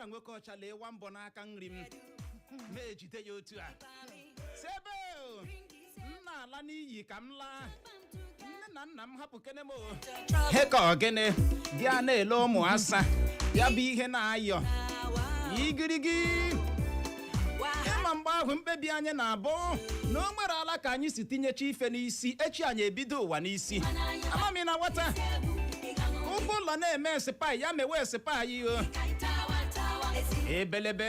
A nwoke ọcha lee mbọ n'aka nri m, ma ejide ya otu a, si ebe o, m na-ala n'iyi ka m laa. Nne na nna m, hapụ kene m o. He ka ọ gịnị gị a na-ele ụmụ asa ya bụ ihe na-ayọ igirigi. Ịma mgbe ahụ mkpebi anyị na-abụ na o nwere ala ka anyị si tinyecha ife n'isi, echi anyị ebido ụwa n'isi. Amami na nwata ụkwụ ụlọ na-eme esipai ya mewe esipai o ebelebe.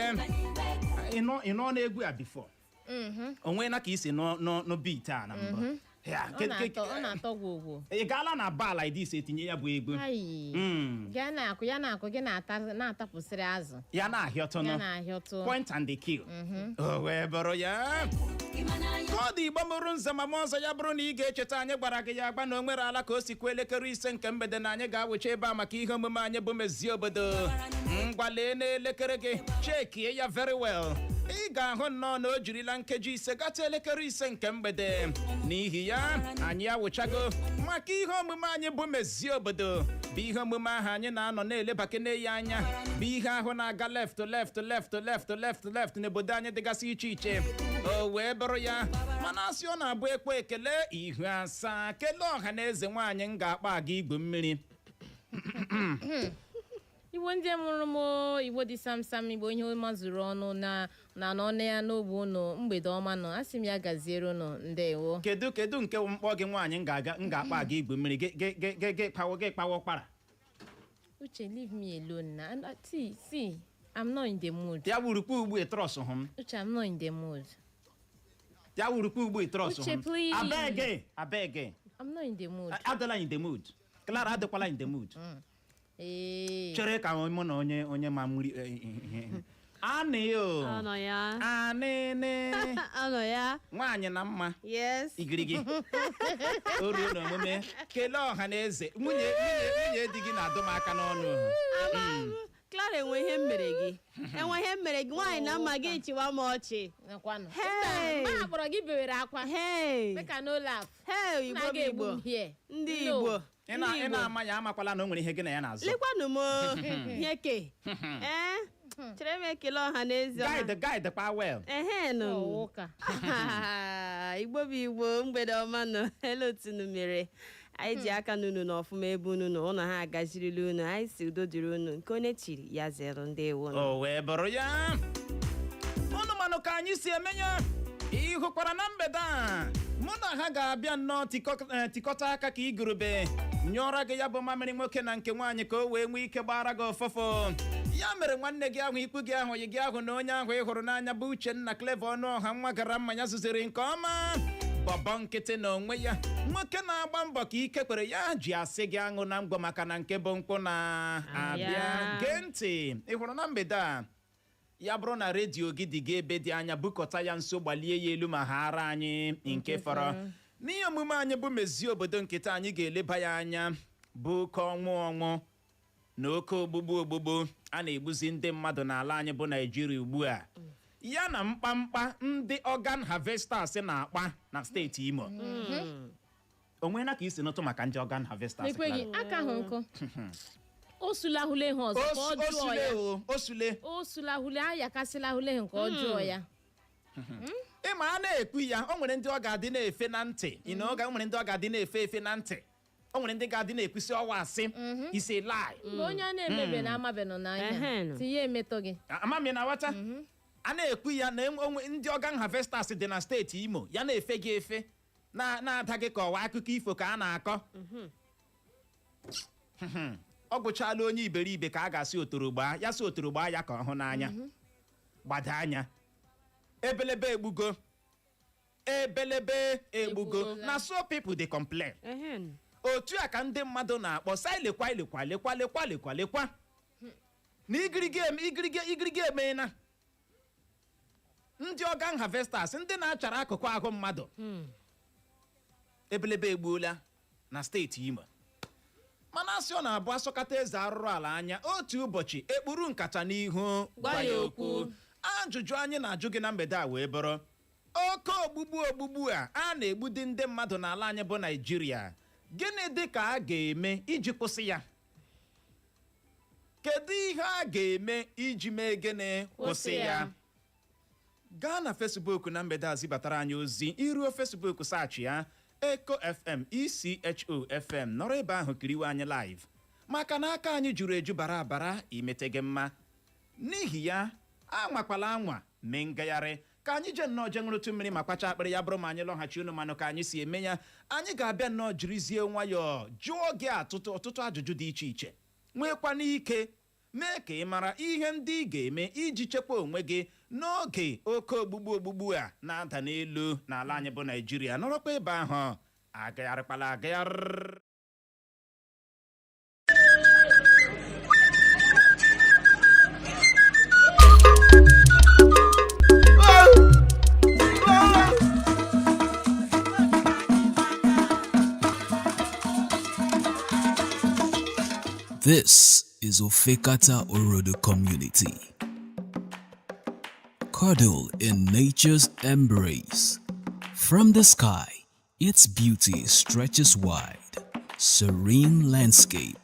Ị nọ n'egwu a before? O nweela ka isi nọ nọ beat a na mbụ? Ya, Ọ na-atọ, ọ na-atọ gwogwo. Ị gaala na bar like this etinye ya bụ egwu? Ayi. Gaa na-akụ ya, na-akụ gị, na-ata, na-atapụsịrị azụ. Ya na-ahịọtụnụ. Ya na-ahịọtụ. Point and the kill. O wee bụrụ ya ka ọ dị. Igbo mụrụ nze ma mụ ọzọ, ya bụrụ na ị ga-echeta, anyị gwara gị ya agba na o nwere ala ka o sikwa elekere 5 nke mgbede na anyị ga-awụcha ebe a maka ihe omume anyị bụ Mezie Obodo. Ngwa, lee n'elekere gị, chekie ya very well. Ị ga-ahụ nnọọ na o jirila nkeji 5 gata elekere 5 nke mgbede. N'ihi ya, anyị awụchago maka ihe omume anyị bụ Mezie Obodo, bụ ihe omume ahụ anyị na-anọ na-elebakene ya anya, bụ ihe ahụ na-aga left, left, left, left, left, left n'obodo anyị dịgasị iche iche. O wee bụrụ ya. Mana asị ọ na-abụ ekwe ekele ihu asaa, kelee ọha na eze. Nwaanyị m ga-akpa aga igwe mmiri. Igbo ndị mụrụ m o, Igbo dị samsam, Igbo ihe ọma zuru ọnụ na n'ọnụ ya n'ogbe unu. Mgbede ọma nọ, asị m ya gaziere unu. Ndewo. Kedu nke mkpọ gị, nwaanyị m ga-aga m ga-akpa aga igwe mmiri gị gị gị gị gị kpawo gị kpawo ụkpara? Uche, leave me alone na. See, see, I'm not in the mood. Ya wurukwa ugbu trọs hụ m. Uche, I'm not in the mood. Ya wurukwa ugbu trọs hụ Uche, m. please. Abeg, abeg. I'm not in the mood. Adịla in the mood. Clara adịkwala in the mood. Ee. Chere ka mụ na onye ma mmiri anị o. Anọ ya. Anịnị. Anọ ya. Nwaanyị na mma. Yes. Igirigi o ruo n'omume. Kelee ọha na eze. Nwunye di gị na-adụ m aka n'ọnụ. Ama Clara, enwe ihe m mere gị? Enwe ihe m mere gị, nwaanyị na mma gị chịwa m ọchị? Nakwanụ. Hey! Mgbe ha kpọrọ gị, bewere akwa. Hey. Dịka no laugh. Hey, Igbo Na bụ ga-egbu Igbo. m here. Ndị No. Igbo. Ị na Ndị ị Igbo. na-ama ya, amakwala na o nwere ihe gị na ya na-azụ. Lekwanụ m o. Ihe ke ee, chere m ekele ọha na eze ọha. Guide, guide kwa well. Ehe nụ. Ọ ụka. Igbo bụ Igbo, mgbede ọma nọ. Ele otu unu mere? Anyị ji aka n'unu na ọfụma ebe unu nọ, ụnụ ha agazirila unu. Anyị si udo dịrị unu. Nke onye chiri ya zere. Ndewo nụ. O wee bụrụ ya. Unu manụ ka anyị si eme ya. Ị hụkwara na mgbede a, mụ na ha ga-abịa nnọọ tikọta aka ka igurube nyụọra gị ya bụ mamịrị nwoke na nke nwaanyị, ka o wee nwee ike gbara gị ọfọfọ. Ya mere, nwanne gị ahụ, ikwu gị ahụ, yi gị ahụ na onye ahụ ị hụrụ n'anya bụ Uchenna Clever Ọnụọha, nwa gara mmanya zuziri nke ọma, bọbọ nkịtị na onwe ya, nwoke na-agba mbọ ka ike kwere ya ji asị gị aṅụ na ngwọ, maka na nke bụ nkwụ na-abịa. Abịa. Gee ntị. Ị hụrụ na mgbede a, ya bụrụ na redio gị dị gị ebe dị anya, bukọta ya nso, gbalie ya elu ma ha ara anyị nke fọrọ n'ihe omume anyị bụ Mezie Obodo. Nkịta anyị ga-eleba ya anya bụ oke ọnwụ ọnwụ na oke ogbugbu ogbugbu a na-egbuzi ndị mmadụ n'ala anyị bụ Naijiria ugbu a, ya na mkpamkpa ndị organ harvesters na-akpa na steeti Imo. O nweela ka isi nụtụ maka ndị organ harvesters? Ekweghị aka ahụ nkụ. O sulahụle ha ọzọ ka ọ jụọ Osule ya. o osule. O sulahụle, ayakasịlahụle ha nke ọjọọ ya. Ịma a na-ekwu ya, o nwere ndị ọ ga-adị na-efe na ntị ị na o nwere ndị ọ ga-adị na-efe efe na ntị, o nwere ndị ga-adị na-ekwusi ọwa asị isi lie. Mgbe onye a na-emebe na amabenụ n'anya, Ehenụ. tinye emetọ gị. Ama m ị na-aghọta. A na-ekwu ya na onwe ndị organ harvesters dị na steeti Imo, ya na-efe gị efe, na-ada gị ka ọwa akụkọ ifo ka a na-akọ. Ọ gwụchala onye iberibe ka a ga-asị otoro gbaa ya, sị otoro gbaa ya ka ọ hụ n'anya, gbado anya. Ebelebe egbugo, ebelebe egbugo. Egbuola. Na so people dey complain. Ehen. Otu a ka ndị mmadụ na-akpọ sa lekwa, lekwa, lekwa, lekwa, lekwa, lekwa na igirigi igirigi igirigi emeela ndị organ harvesters, ndị na-achara akụkụ ahụ mmadụ. Ebelebe egbuola na steeti Imo. Mana asị ọ na-abụ asọkata eze arụrụ ala anya, otu ụbọchị ekpuru nkata n'ihu gwa ya okwu. Ajụjụ anyị na-ajụ gị na mgbede a wee bụrụ: oke ogbugbu ogbugbu a a na-egbudi ndị mmadụ n'ala anyị bụ Naijiria, gịnị dị ka a ga-eme iji kwụsị ya? Kedu ihe a ga-eme iji mee gịnị? Kwụsị ya. Gaa na Facebook na mgbede a, zibatara anyị ozi. Iruo Facebook, search ya Eco FM, ECHO FM. Nọrọ ebe ahụ kiriwe anyị live, maka na aka anyị juru eju bara abara imete gị mma. N'ihi ya, anwakwala anwa mee ngagharị. Ka anyị jee nnọọ jee ṅụrụtụ mmiri ma kpacha akpịrị. Ya bụrụ ma anyị lọghachi, unu manụ ka anyị si eme ya. Anyị ga-abịa nnọọ jirizie nwayọọ jụọ gị atụtụ ọtụtụ ajụjụ dị iche iche, nwekwana ike mee ka ị mara ihe ndị ị ga-eme iji chekwa onwe gị n'oge oke ogbugbu ogbugbu a na-ada n'elu n'ala anyị bụ Naijiria. Nọrọkwa ebe ahụ, agagharịkwala agagharị. This is Ofekata Orodo Community. Cuddle in nature's embrace. From the sky, its beauty stretches wide. Serene landscape,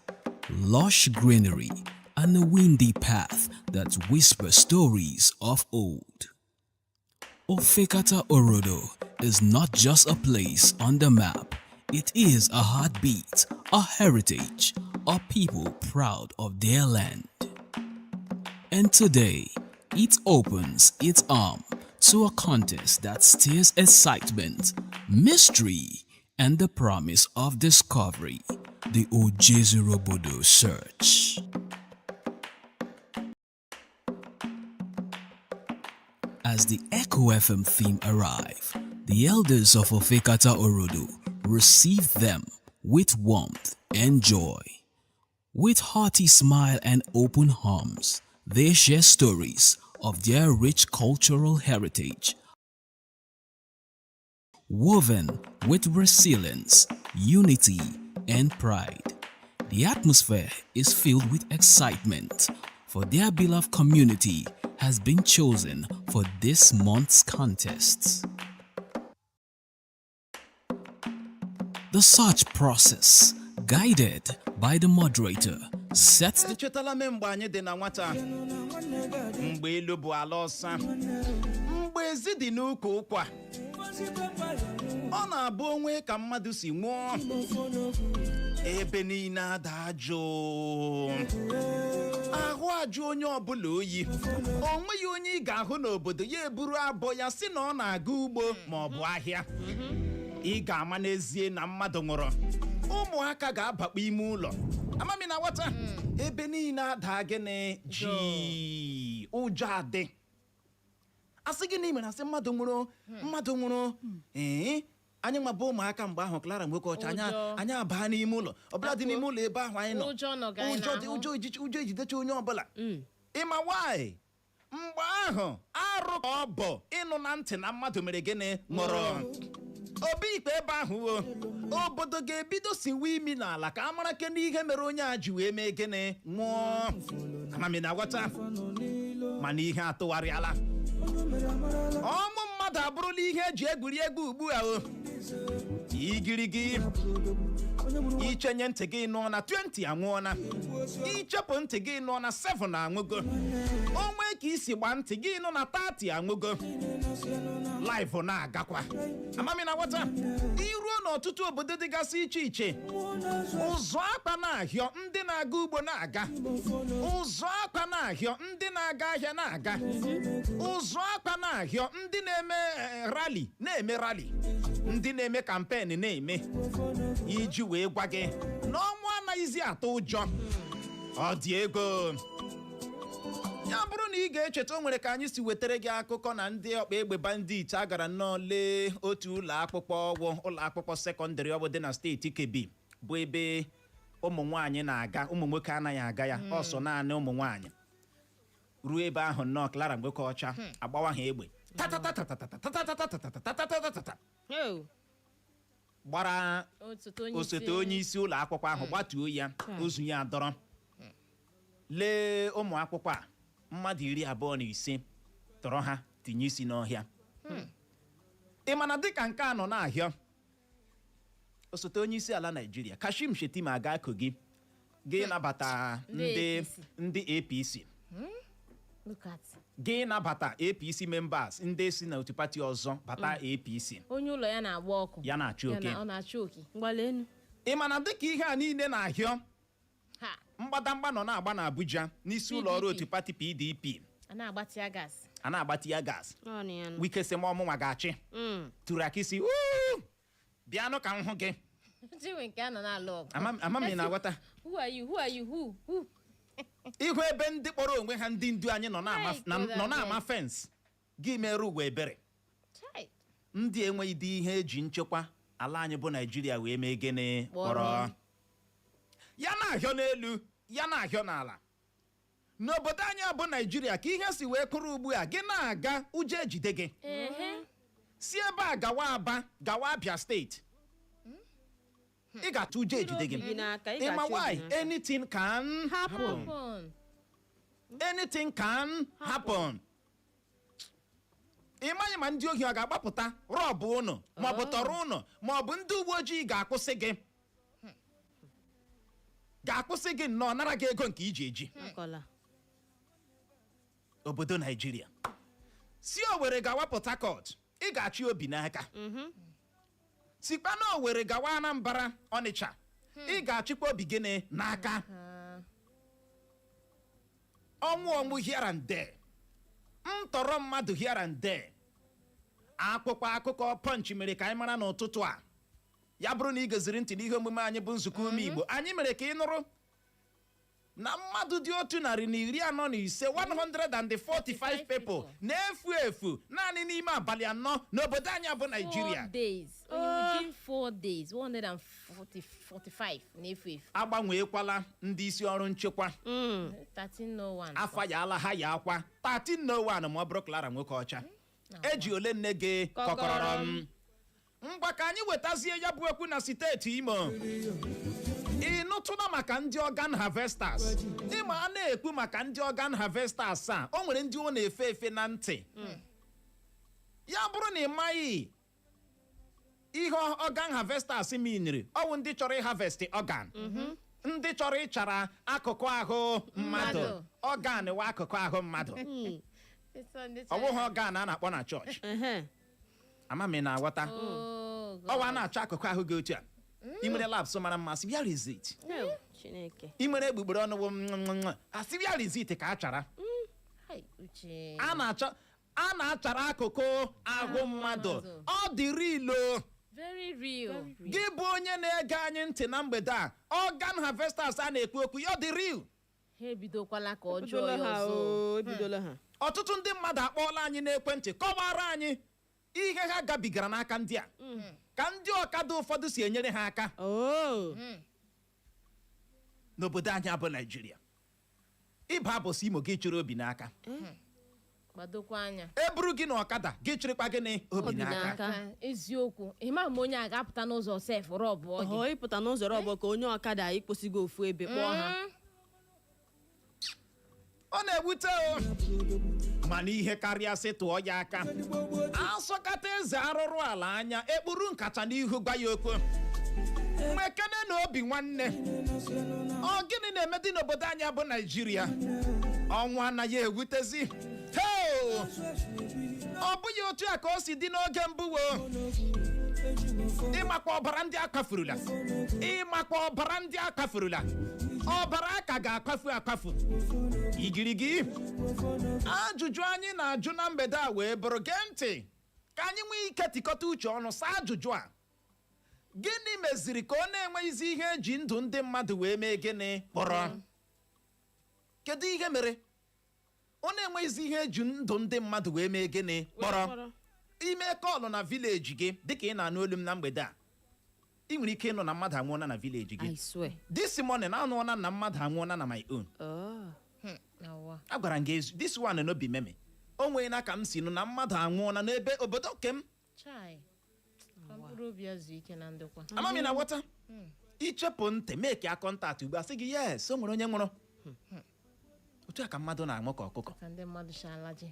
lush greenery, and a windy path that whispers stories of old. Ofekata Orodo is not just a place on the map, it is a heartbeat, a heritage, a people proud of their land. And today, it opens its arm to a contest that stirs excitement, mystery, and the promise of discovery, the Ojezurobodo Search. As the Echo FM theme arrive, the elders of Ofekata Orodo receive them with warmth and joy. With hearty smile and open arms, they share stories of their rich cultural heritage, woven with resilience, unity, and pride. The atmosphere is filled with excitement, for their beloved community has been chosen for this month's contest. The search process, guided by the moderator, sets the Echetala m mgbe anyị dị na nwata, mgbe elu bụ ala ọsa, mgbe ezi dị n'ukwu ụkwa. Ọ na-abụ onwe ka mmadụ si nwụọ, ebe niile ada jụụ, ahụ ajụ onye ọbụla oyi. O nweghị onye ị ga-ahụ n'obodo ya eburu abọ ya si na ọ na-aga ugbo ma ọ bụ ahịa. Ị ga-ama n'ezie na mmadụ nwụrụ. Ụmụaka ga-abakpa ime ụlọ. Amami na nwata, ebe niile ada gịnị ji ụjọ adị. Asị gịnị mere? Asị mmadụ nwụrụ, mmadụ nwụrụ. Ee, anyị nwa bụ ụmụaka mgbe ahụ, Clara nwoke ọcha, anyị Ụjọ. anyị abaa n'ime ụlọ ọbụla dị n'ime ụlọ ebe ahụ anyị nọ. Ụjọ nọ gị anyị Ụjọ dị. n'ahụ. Ụjọ ụjọ ejidecha onye ọbụla. Ịma why? Mgbe ahụ, arụ ka ọ bụ ịnụ na ntị na mmadụ mere gịnị? Nwụrụ. Obi ikpe ebe ahụ o obodo ga-ebido siwe imi n'ala ka a mara kene ihe mere onye a ji wee mee gịnị? Nwụọ. Amami na aghọta. Mana ihe atụgharịala. Ọmụ mmadụ abụrụla ihe eji egwuri egwu ugbu a. O igirigi ichenye ntị gị nụọ na 20 anwụọna, ichepụ ntị gị nụọ na 7 anwụgo, onwe ka isi gba ntị gị nụ na 30 anwụgo. Live na-agakwa. Amami na nwata, iruo n'ọtụtụ obodo dịgasị iche iche, ụzọ akpa na-ahịọ ndị na-aga ugbo na-aga, ụzọ akpa na-ahịọ ndị na-aga ahịa na-aga, ụzọ akpa na-ahịọ ndị na-eme rally na-eme rally, ndị na-eme campaign na-eme, iji wee gwa gị na ọnwụ anaghịzi atụ ụjọ. Ọ dị ego. Ya bụrụ na ị ga-echeta, o nwere ka anyị si wetara gị akụkọ na ndị ọkpa egbe bandit a gara nnọọ lee otu ụlọ akwụkwọ ọgwụ, ụlọ akwụkwọ sekọndịrị ọgwụ dị na steeti Kebbi, bụ ebe ụmụ nwaanyị na-aga, ụmụ nwoke anaghị aga ya, ọsọ naanị ụmụ nwaanyị. Ruo ebe ahụ nnọọ, Clara nwoke ọcha, agbawa ha egbe tatatatatatatatatatatatatatata. Oh, Gbara osote onye osote onye isi ụlọ akwụkwọ ahụ, gbatuo ya, ozu ya adọrọ. Lee ụmụ akwụkwọ a, mmadụ 25, tọrọ ha tinye isi n'ọhịa. Ị mana dịka nke a nọ na-ahịọ, osote onye isi ala Naijiria Kashim Shettima aga Kogi. Gị nabata Ndị ndị APC. ndị APC. Look at. Gị nabata APC members, ndị si na otu pati ọzọ bata APC. Onye ụlọ ya na-agba ọkụ. Ya na-achụ Ya oke. ọ na-achụ oke. Mgbalenu. Ị ma na dịka ihe a niile na-ahịọ, Ha. mgbadamgba nọ na-agba n'Abuja n'isi ụlọ ọrụ PDP. otu pati PDP. A na-agbatị ya gas. A na-agbati ya gas. Ọ na ya nụ. Wike sị m ọmụnwa ga-achị. Turaki si, "Wuu! Bịanụ ka m hụ gị." Chinwe nke a nọ na-alụ ọgụ. Ama m ị na-aghọta. Who are you? Who are you? Who? Who? Ihu ebe ndị kpọrọ onwe ha ndị ndu anyị nọ na-ama Hey, nọ na-ama God. fence gị mere ụwa ebere. Chai. Ndị enweghị dị ihe eji nchekwa ala anyị bụ Naijiria wee mee gịnị? Kpọrọ. Kpọrọ ya na-ahịọ n'elu, ya na-ahịọ n'ala n'obodo anyị bụ Naijiria. Ka ihe si wee kụrụ ugbu a, gị na-aga, ụjọ ejide gị. Si ebe a gawa Aba, gawa Abia Steeti, ị ga-atụ ụjọ ejide gị. Obi gị n'aka, ị Ịma ga-achụ why? obi n'aka. Anything can Happen. Happen. Anything can happen. Ị maghị ma ndị ohi ọ ga-agbapụta rob ụnụ, maọbụ tọrọ ụnụ, maọbụ ndị uwe ojii ga-akwụsị gị nnọọ nara gị ego nke iji eji. Akọla. Obodo Naijiria, si Owere gawa Port Harcourt, ị ga-achị obi n'aka. Sikwa na Owere gawa Anambra, Ọnịcha, ị ga-achịkwa obi gịnị n'aka. Ọnwụ, ọnwụ here and there, ntọrọ mmadụ here and there. Akwụkwọ akụkọ Punch mere ka anyị mara n'ụtụtụ a. Ya bụrụ na ị geziri ntị n'ihe omume anyị bụ Nzukọ Ume Igbo, anyị mere ka ị nụrụ na mmadụ dị 145, 145 people na-efu efu naanị n'ime abalị 4 n'obodo anyị bụ Naijiria. 4 days. Only within 4 days, 140, 45 na-efu efu. Agbanweekwala ndị isi ọrụ nchekwa. 1301. Afa ya ala ha ya akwa 1301 ma ọ bụrụ Clara nwoke ọcha eji ole nne gị kọkọrọrọ m. Ngwa, ka anyị wetazie ya bụ okwu na steeti Imo. Ị nụtụla maka ndị organ harvesters? Ịma a na-ekwu maka ndị organ harvesters a, o nwere ndị ọ na-efe efe na ntị. Ya bụrụ na ị maghị ihe organ harvesters miniri, ọwụ ndị chọrọ ịharvest organ, ndị chọrọ ịchara akụkụ ahụ mmadụ. Mmadụ. Organ wa akụkụ ahụ mmadụ. Ọ bụghị organ a na-akpọ na chọọchị. Ama m ị na-aghọta. Oh, God. Ọwa na-achọ akụkụ ahụ gị otu a. Ị nwere laps mara mma, sị where is it? Oh, Chineke. Ị nwere egbugbere ọnụ wụ nwa, asị where is it? Ka a chara. Hai, Uche. A na-achọ, a na-achara akụkụ ahụ mmadụ. Mmadụ. Ọ dịrị ilo. Very real. Gị bụ onye na-ege anyị ntị na mgbede a, organ harvesters a na-ekwu okwu ya, ọ dị real. Ha ebidokwala ka ọ jụọ Ebidola ya ha. ọzọ. O ebidola ha. Ọtụtụ ndị mmadụ akpọọla anyị n'ekwentị kọwara anyị ihe ha gabigara n'aka ndị a, ka ndị ọkada ụfọdụ si enyere ha aka Oh. n'obodo anyị abụ Naijiria. Ịba bụsị Imo, gị chịrị obi n'aka. Gbadokwa anya. Eburu gị n'ọkada, gị chịrịkwa gịnị? Obi Obi n'aka. n'aka. Ka eziokwu, ịma ma onye a ga-apụta n'ụzọ sef robụọ gị. Ọ ịpụta n'ụzọ rob ka onye ọkada ịkwụsịgo ofu ebe kpọọ ha. Ọ na-ewute o, mana ihe karịa sị tụọ ya aka. Asọkata eze arụrụ ala anya ekpuru nkata n'ihu gwa ya okwu. Mekene na obi nwanne, ọ gịnị na-eme dị n'obodo anyị bụ Naijiria? Ọnwụ anaghị ewutezi. Heo! Ọ bụghị otu a ka o si dị n'oge mbụ wo. Ịmakwa ọbara ndị akafurula, ịmakwa ọbara ndị akafurula, ọbara aka ga-akwafu akwafu igirigi. Ajụjụ anyị na-ajụ na mgbede a wee bụrụ, gee ntị ka anyị nwee ike tikọta uche ọnụ saa ajụjụ a: gịnị meziri ka ọ na-enweghịzi ihe eji ndụ ndị mmadụ wee mee gịnị kpọrọ? Kedu ihe mere ọ na-enweghịzi ihe eji ndụ ndị mmadụ wee mee gịnị kpọrọ? Ime call na village gị, dịka ị na-anụ olu m na mgbede a, ị nwere ike ịnụ na mmadụ anwụọna na village gị. I swear. This morning anụọna na mmadụ anwụọna na my own. Oh. N'ụwa. Agwara m gị this one no be meme. O nwee na ka m si nụ na mmadụ anwụọna n'ebe obodo nke m. Chai, ka mkpụrụ obi ya zuo ike na ndokwa. Amami na ghọta ichepụ ntị make ya contact ugbu a, sị gị yes, o nwere onye nwụrụ. Otu a ka mmadụ na-anwụ ka ọkụkọ. Ka ndị mmadụ shalaji.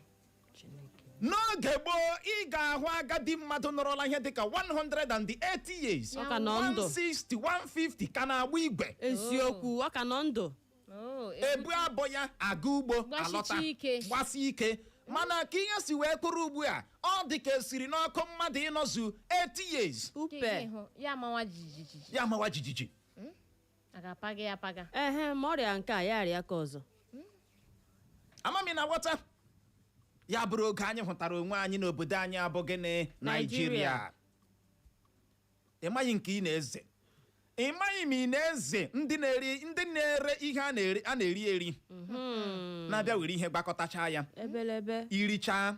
Chineke. N'oge gboo, ị ga-ahụ agadi mmadụ nọrọla ihe dịka 180 years, Ọ ka nọ ndụ. 160, 150, ka na-agba igwe. Eziokwu, ọ ka nọ ndụ. Oh, ebu abọ ya aga ugbo, Gbasicha alọta ike. gbasi ike. Mana ka ihe si wee kwuru ugbu a, ọ dị ka esiri n'ọkụ mmadụ ịnọzu 80 years. Upe. Ịhụ ya amawa jijiji. Ya amawa jijiji. A ga-apaga ya apaga. Ehe, ma ọrịa nke a ya arịa ka ọzọ. Amami na nghọta ya bụrụ oge anyị hụtara onwe anyị n'obodo anyị abụghị na Naijiria. Naijiria. Ị maghị nke ị na-eze, ị maghị ma ị na-eze ndị na-eri, ndị na-ere ihe a na-eri, a na-eri eri na-abịa were ihe gbakọtacha ya. Ebelebe. Irichaa,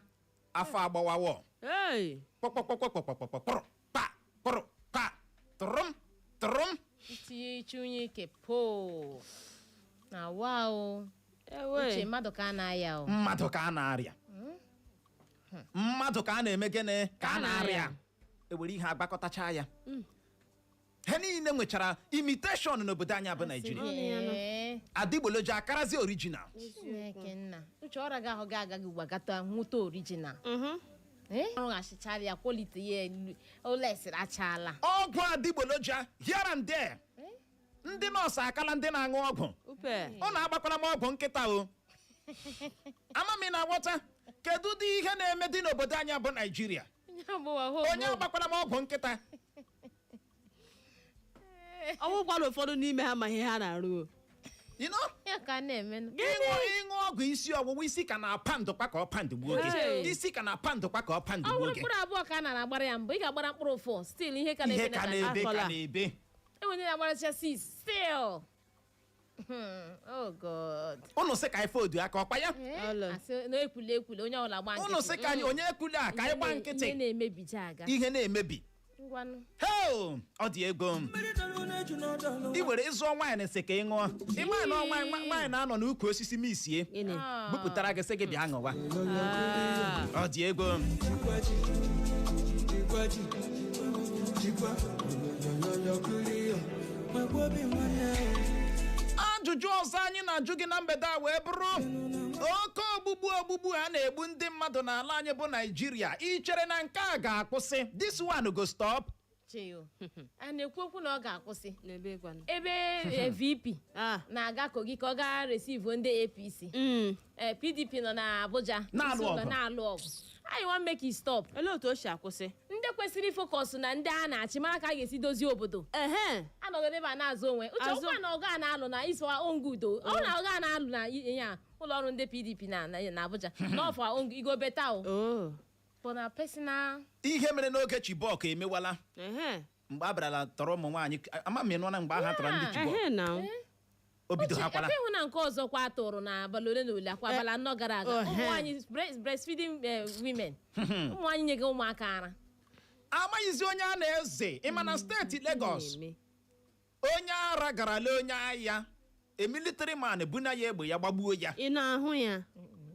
afọ agbawawọ. Ei. Kpọkpọkpọkpọkpọkpọkpọrọ pa kpọrọ pa tụrụm tụrụm. Itinye ichunye ike poo na wa o. Ewe. Uche, mmadụ ka a na-aya o. Mmadụ ka a na-arịa, mmadụ ka a na-eme gịnị, ka a na-arịa. Ewere ihe agbakọtacha ya, ha niile nwechara imitation n'obodo anyị bụ Naijiria. Ee, Adịgboloja akarazi original. Chineke nna, Uche, ọra gị ahụ ga-agaghị gbagata nwụta original. Ee, ọrụghachichala ya, quality ya elu olesiri achala. Ọgwụ adịgboloja here and there, ndị nọọsụ akala ndị na-aṅụ ọgwụ. Upe. Ọ na-agbakwara m ọgwụ nkịta o. Ama m ị na-aghọta kedu ụdị ihe na-eme dị n'obodo anyị bụ Naijiria. Onye agbụwa hụ. Onye agbakwara m ọgwụ nkịta. Ọ bụkwala ụfọdụ n'ime ha ma ihe ha na-arụ o. You know? Ya ka a na-eme. Ịṅụ ọgwụ isi ọwụwa, isi ka na-apa ndụkwa ka ọ pandugbuo gị. Hey. Isi ka na-apa ndụkwa ka ọ Ọ pandugbuo bụrụ gị. mkpụrụ abụọ ka a nara agbara ya mbụ, ị ga-agbara mkpụrụ 4, still ihe ka ihe na-ebe. ka na-ebe ka Akọla. na-ebe. Enwere ndị na-agbaracha 6 still. Oh God. Ụnụ sị ka anyị fodu aka ọkpa ya. Eh, Ọlụ. asị na ekwule ekwule, onye ọbụla gba nkịtị. Ụnụ sị ka anyị onye ekwule a ka anyị gba Ihe nkịtị. na-emebija aga. Ihe na-emebi. Ngwanụ. Heo, ọ dị ego ị were ịzụọ nwaanyị sị ka ị ṅụọ, ịma na nwaanyị na-anọ n'ukwu osisi misie Gịnị? bupụtara gị sị gị bịa ṅụwa. Ah. Ọ dị ego. Jikwa, jikwa, yoyoyoyo, obi nwanne. Ajụjụ ọzọ anyị na-ajụ gị na mgbede a wee bụrụ: oke ogbugbu ogbugbu a na-egbu ndị mmadụ n'ala anyị bụ Naijiria, ị chere na nke a ga-akwụsị? This one go stop? Cheo, a na-ekwu okwu na ọ ga-akwụsị. N'ebe kwanụ? Ebe VP Ah. na-aga Kogi ka ọ gaa receive ndị APC. PDP nọ na Abuja Na-alụ isi ụlọ ọgụ. Na-alụ ọgụ. Anyị wan make it stop. Olee otu o si akwụsị? Ndị kwesịrị focus na ndị a na-achị mara ka a ga-esi dozie obodo Ehe. anọgide ebe a na-azụ onwe. Uche, Azụ- ọkwa na ọgụ a na-alụ na is for our own good o. Ọ na ọgụ a na-alụ na ihe a ụlọ ọrụ ndị PDP na Abuja na for our own good, e go better o. Oh. But na personal. Ihe mere n'oge Chibok emewala. Ehe. Mgbe a bịarala tọrọ ụmụ nwaanyị, ama m ịnụna mgbe ahụ a tọrọ ndị Chibok. Ehe na. O bido Uche, ha kwala. ebe ịhụ na nke ọzọ kwa tụrụ na abalị ole na ole akwa abalị 4 gara aga, ụmụ nwaanyị breastfeeding women, ụmụ nwaanyị nyega ụmụaka ara. Amaghịzi onye a na-eze. Ịma na steeti Lagos, Na-eme. onye ara gara lee onye agha, a military man, buna ya egbe ya gbagbuo ya. Ị na-ahụ ya?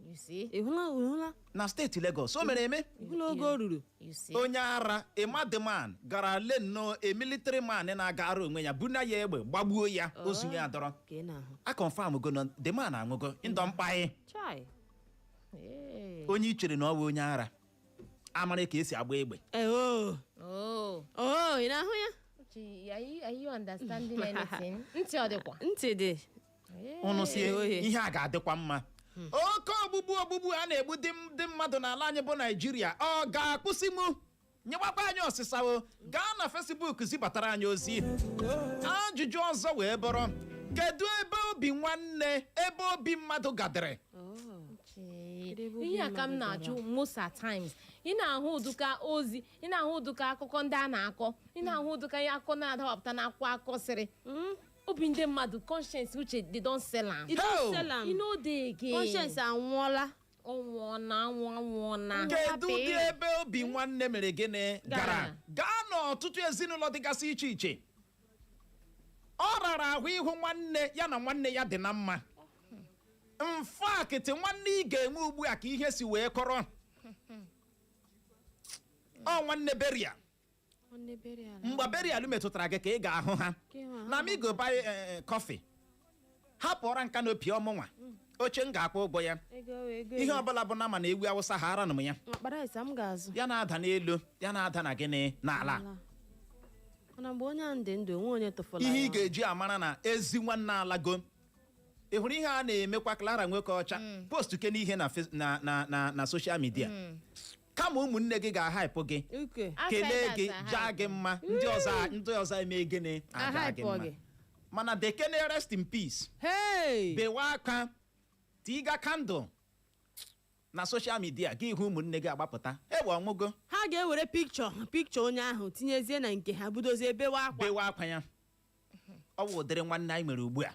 You see? Ị hụla, ị hụla? Na steeti Lagos, o mere eme. Ị hụla oge o ruru? You see? Onye ara, a madman, gara lee nnọọ a military man na-aga ara onwe ya, buna ya egbe gbagbuo ya, ozu ya adọrọ. Ka ị na-ahụ. A confirm go na the man anwụgo ndọ mkpaị. Chai. Hey. Onye i chere na ọ bụ onye ara amara ka esi agba egbe. Ee, oh. Oh. Oh, ị na-ahụ ya? Uche, are you understanding anything? Ntị ọ dịkwa? Ntị dị. Ụnụ sie Ohe. ihe a ga-adịkwa mma. Oke ogbugbu ogbugbu a na-egbu ndị mmadụ n'ala anyị bụ Naijiria, ọ ga-akwụsị? Mụ nyewakwa anyị ọsịsa o. Gaa na Facebook zibatara anyị ozi. Ajụjụ ọzọ wee bụrụ: kedu ebe obi nwanne, ebe obi mmadụ gadịrị? Uche, Kedu ebe obi ihe a ka m mmadụ na-ajụ most at times. Ị na-ahụ ụdụka ozi, ị na-ahụ ụdụka akụkọ ndị a na-akọ, ị na-ahụ ụdụka ihe akụkọ na-adawapụta n'akwụkwọ akụkọ sịrị obi ndị mmadụ, conscience, Uche, they don sell am. You don Hell. sell am. You no dey again. Conscience anwụọla. Ọnwụọna, anwụ anwụọna. Kedu ụdị ebe obi nwanne mere gịnị gara? Gara. Gaa n'ọtụtụ ezinụlọ dịgasị iche iche, ọ rara ahụ ịhụ nwanne ya na nwanne ya dị na mma. Mfakịtị nwanne ị ga-enwe ugbu a ka ihe si wee kọrọ ọ nwanne beria. Nwanne burial. Mgbe burial metụtara gị ka ị ga-ahụ ha. Ka ị ma Na mi go buy coffee, hapụra nka na opi ọmụnwa. Oche m ga-akwụ ụgwọ ya. Ego ego. Ihe ọbụla bụ na ma na ewu awụsa ha ara m ya. Akpa rice m ga-azụ. Ya na-ada n'elu, ya na-ada na gịnị, n'ala. Mana mgbe onye ahụ dị ndụ, onwe onye tụfụla Ihe ya ị ga-eji amara na ezi nwanne alago, ị hụrụ ihe a na-emekwa Clara nwoke ọcha post ke n'ihe na na social media, kama ụmụnne gị ga-ahaịpụ gị, Uke. kelee gị, Outsiders. jaa gị mma, ndị ọzọ eme gịnị? Aja gị Ahaịpụ mma. gị. Mana dekene "Rest in peace", Hey! bewe aka, tiga candle na social media gị, hụ ụmụnne gị agbapụta, ewe ọnwụgo. Ha ga-ewere pikchọ onye ahụ tinyezie na nke ha, budozie bewe akwa. Bewe akwa ya. Ọ wụ ụdịrị nwanne anyị nwere ugbu a.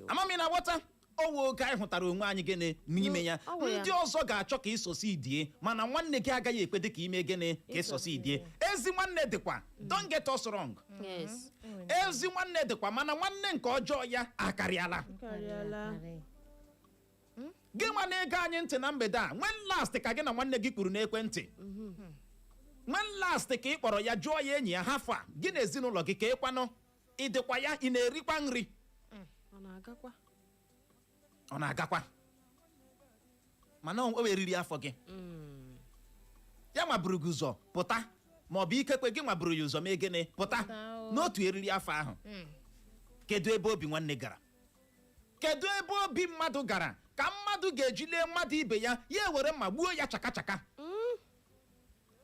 Amami na ghọta owe oge anyị hụtara onwe anyị gịnị n'ime ya. Ọ wụ ya. Ndị ọzọ ga-achọ ka ịsọsi die, mana nwanne gị agaghị ekwe dị ka ime gịnị, ka ịsọsi die. Ezi nwanne dịkwa, don't get us wrong. Yes. Ezi nwanne dịkwa, mana nwanne nke ọjọọ ya akarịala. Karịala. Gị nwa na-ege anyị ntị na mgbede a, when last ka gị na nwanne gị kwuru n'ekwentị? When last ka ị kpọrọ ya jụọ ya, enyi ya, hafụ a gị na ezinụlọ gị ka ịkwanụ, ị dịkwa ya, ị na-erikwa nri? Ọ na-agakwa? Ọ na-agakwa, mana o eriri afọ gị ya nwaburu gị ụzọ pụta, ma ọ bụ ikekwe gị nwaburu ya ụzọ mee gịnị, pụta. Pụta o. N'otu eriri afọ ahụ. Kedu ebe obi nwanne gara? Kedu ebe obi mmadụ gara ka mmadụ ga-eji lee mmadụ ibe ya, ya ewere mma gbuo ya chaka chaka?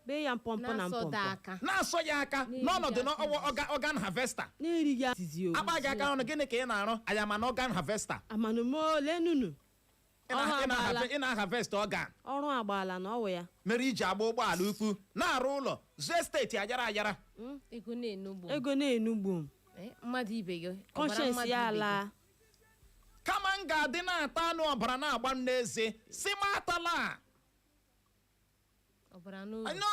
Bee ya mpọmpọ na Na-asọda mpọmpọ. aka. Na-asọ ya aka Na-eri n'ọnọdụ na aka. ọwọ organ harvester. Na-erighị azizi o. Akpa gị aka n'ọnụ, gịnị ka ị na-arụ? Anya na organ harvester. Amanụmo lenunu. Ị na- Ọrụ ị na- agbaala. Ị na-harvest organ. Ọrụ agbaala na ọwụ ya. Mere iji agba ụgbọala ukwu, na-arụ ụlọ, zụọ steeti ayara ayara. Ego na-enugbu. Ego na-enugbu m. Mmadụ ibe gị ọbara, Conscience mmadụ ya ibe gị. ala. Kama m ga-adị na-ata anụ ọbara na-agba m n'eze, si m atala. Ọbara n'uru. Ano,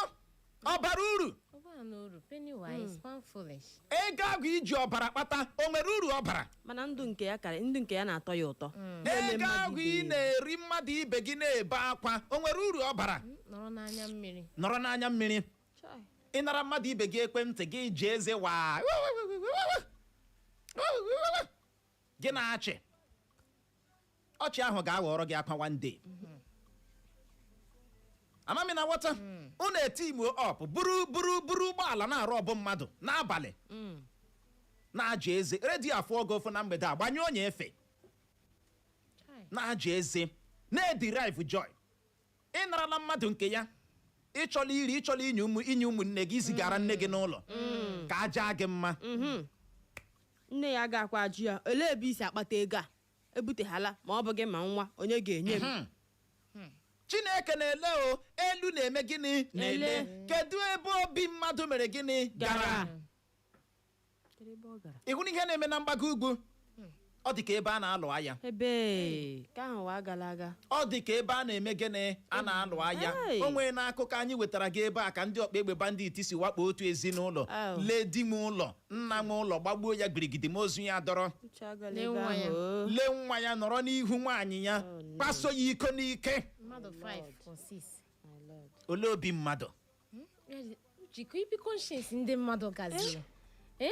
ọbara uru. Ọbara n'uru, penny wise, pound foolish. Ego ahụ iji ọbara kpata, o nwere uru ọbara? Mana ndụ nke ya karị ndụ nke ya na-atọ ya ụtọ. Na-eme Ego mmadụ ahụ ibe ị ya. na-eri mmadụ ibe gị na-ebe akwa, o nwere uru ọbara? Nọrọ n'anya mmiri. Nọrọ n'anya mmiri. Chai. Ịnara mmadụ ibe gị ekwentị gị, ji eze waa gị na-achị ọchị ahụ ga-aghọrọ gị akwa one day. Amami na nghọta unu etimuo up, buru buru buru ụgbọala na-arụ ọbụ mmadụ n'abalị, na-aja eze redio afọ oge ofu na mgbede a, gbanyụọ onye efe. Chai. Na-aja eze, na-ederive joy ịnarala mmadụ nke ya, ịchọla iri, ịchọla inye ụmụ, inye ụmụnne gị, izigara nne gị n'ụlọ ka aja gị mma. Nne ya ga-akwa ajụ ya, olee ebe isi akpata ego a ebuteghala, ma ọ bụ gị ma nwa onye ga-enye m? Chineke na-ele o elu na-eme gịnị, na-ele. Ele. Kedu ebe obi mmadụ mere gịnị gara? Kedu ebe ọ gara? Ị hụrụ ihe na-eme na mgbago ugwu? Ọ dị ka ebe a na-alụ agha. Ebe ka ahụ wa gara aga. Ọ dị ka ebe a na-eme gịnị, a na-alụ agha. Hey. O nwee n'akụkọ anyị wetara gị ebe a ka ndị ọkpa egbe bandit si wakpo otu ezinụlọ, Oh. lee di m ụlọ, nna m ụlọ, gbagbuo ya girigidi, ma ozu ya dọrọ. Uche agala Lee ebe nwa ya. ahụ o. Lee nwa ya nọrọ n'ihu nwaanyị ya, Oh, no. kpaso ya iko n'ike. Mmadụ 5 or 6. My Lord. Olee obi mmadụ? Jikọ ibi conscience ndị mmadụ gaziri. Ee,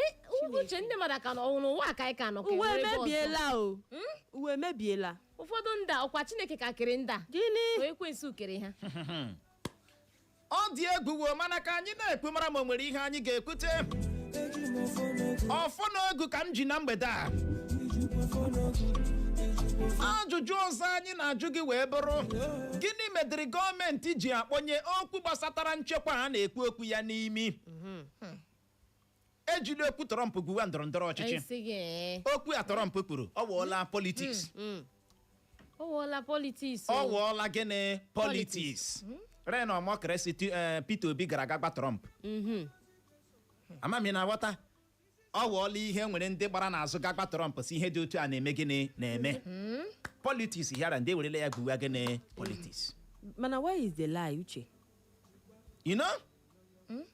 uche ndị mmadụ ka nọ n'ụwa ka anyị ka nọ ka Uwe enwere ebe ọzọ. emebiela o, uwe emebiela. Ụfọdụ ndị a, ọkwa Chineke ka kere ndị a? Gịnị? Ka ekwensu kere ha. Ọ dị egwu wo, mana ka anyị na-ekwu, mara ma o nwere ihe anyị ga-ekwute. Ọfọ na ogu ka m ji na mgbede a. Ajụjụ ọzọ anyị na-ajụ gị wee bụrụ, gịnị medịrị gọọmenti ji akpọnye okwu gbasatara nchekwa a na-ekwu okwu ya n'imi? Ejila okwu Trump gwuwa ndọrọ ndọrọ ọchịchị. Anyị sị gị ee. Okwu a Trump kwuru, ọ wụọla politics. Ọ wụọla politics. Ọ wụọla gịnị? Politics. Ren Omokeresi, Peter Obi gara aga gba Trump. Amami na aghọta, ọ wụọla ihe nwere ndị gbara n'azụ gagba Trump, si ihe dị otu a na-eme gịnị, na-eme politics yara ndị ewerela ya gwuwa gịnị, politics. Mana where is the lie, Uche? You know,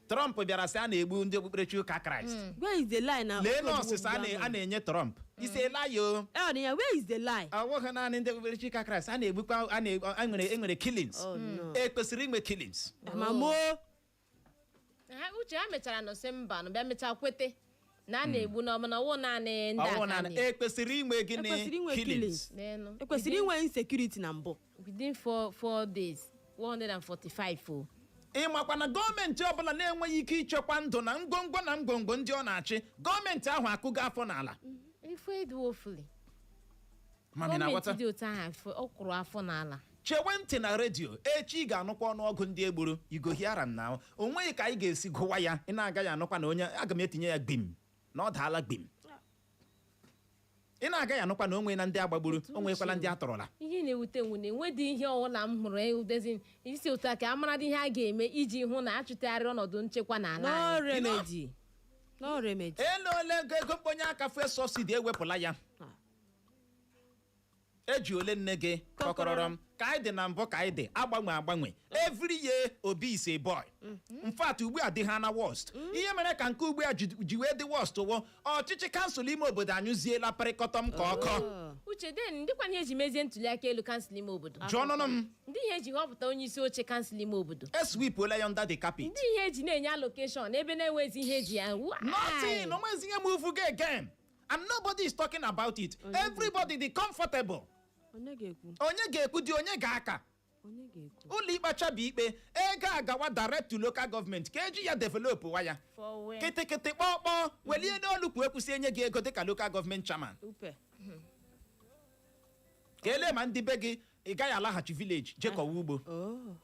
Trump bịara sị a na-egbu ndị okpukperechi ụka Kraịst. Where is the lie na Lee oke na ogbugbu ọsịsa a ahụ? a na-enye Trump ise ya o. Eh, ọ dị ya, where is the lie? Ọ bụghị naanị ndị okpukperechi ụka Kraịst a na-egbukwa, a nwere enwere killings. Oh, no. E kwesịrị inwe killings. Amamo. Ha uche ha mechara nọsị mba nọ bịa mechaa kwete. Na a na-egbu na ọbụna ọwụ naanị ndị Ọwụ aka naanị na-egbu. ekwesịrị inwe gịnị? Ekwesịrị inwe Killings. killings. N'elu. Ekwesịrị inwe insecurity na mbụ. Within 4 days, 145 o. Ịmakwa na gọọmenti ọbụla na-enweghị ike ichekwa ndụ na ngwongwo na ngwongwo ndị ọ na-achị, gọọmenti ahụ akụgo afọ n'ala. Ife eduofuli. Mami na Gọọmenti aghọta. dị otu ahụ ọ kụrụ afọ n'ala. Chewe ntị na redio echi, ị ga-anụkwa ọnụọgụ ndị egburu. Igohiara m na o nweghị ka anyị ga-esi gụwa ya. Ị na-agaghị anụkwa na onye aga m etinye ya gbim na ọ daala gbim. Ị na-agaghị anụkwa na o nwee na ndị agbagburu, o nwekwala ndị atọrọla. Ihe na-ewute nwu na enwedị ihe ọbụla m hụrụ ewutezi isi otu a ka a mara ihe a ga-eme iji hụ na achụtagharị ọnọdụ nchekwa n'ala No anyị. remedy, no remedy. Elu ole ego ego mkponye aka fuel subsidy ewepụla ya. Eji ole nne gị kọkọrọrọ m ka anyị dị na mbụ ka anyị dị agbanwe agbanwe. Every year, Obi is a boy. In fact, ugbu a dị ha na worst. Ihe mere ka nke ugbu a ji wee dị worst wụ ọchịchị kansụl ime obodo anyụziela pịrịkọtọm ka ọkọ. Oh. Uche, den ndịkwana ihe eji mezie ntuli aka elu kansụl ime obodo? Jụọ ọnụnụ m. Ndị ihe eji họpụta onye isi oche kansụl ime obodo? Eswipuola ya under the carpet. Ndị ihe eji na-enye allocation ebe na-enwezi ihe eji ya? Why? Nothing. Onwezi ihe move go again and nobody is talking about it. Everybody dị comfortable. Onye ga-ekwu? Onye ga-ekwu dị? Onye ga-aka? Onye ga-ekwu? Ụlọ ikpe chabi ikpe, ego agawa direct to local government ka eji ya develop wa ya. For where? Kịtịkịtị kpọkpọ welie n'olu kwuo, ekwusị enye gị ego dịka local government chairman. Upe. Ka ele ma ndị be gị, ị gaghị alaghachi village jekọwa ugbo. Oh.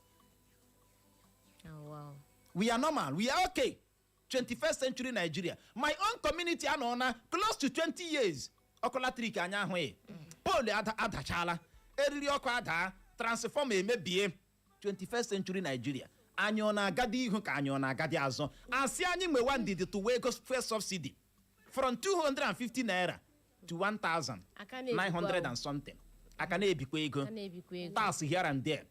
Oh, wow. We are normal, we are okay. 21st century Nigeria, my own community anọ na close to 20 years ọkụ latrik anya ahụghị. Pole adachala, eriri ọkụ adaa, transformer emebie. 21st century Nigeria, anyị ọ na-agadi ihu ka anyị ọ na-agadi azụ? Asị anyị nwewa ndidi, tụwa ego fuel subsidy from 250 naira to Aka na-ebikwa. 1900 and something, aka na-ebikwa ego. Aka na-ebikwa ego. Tax here and there,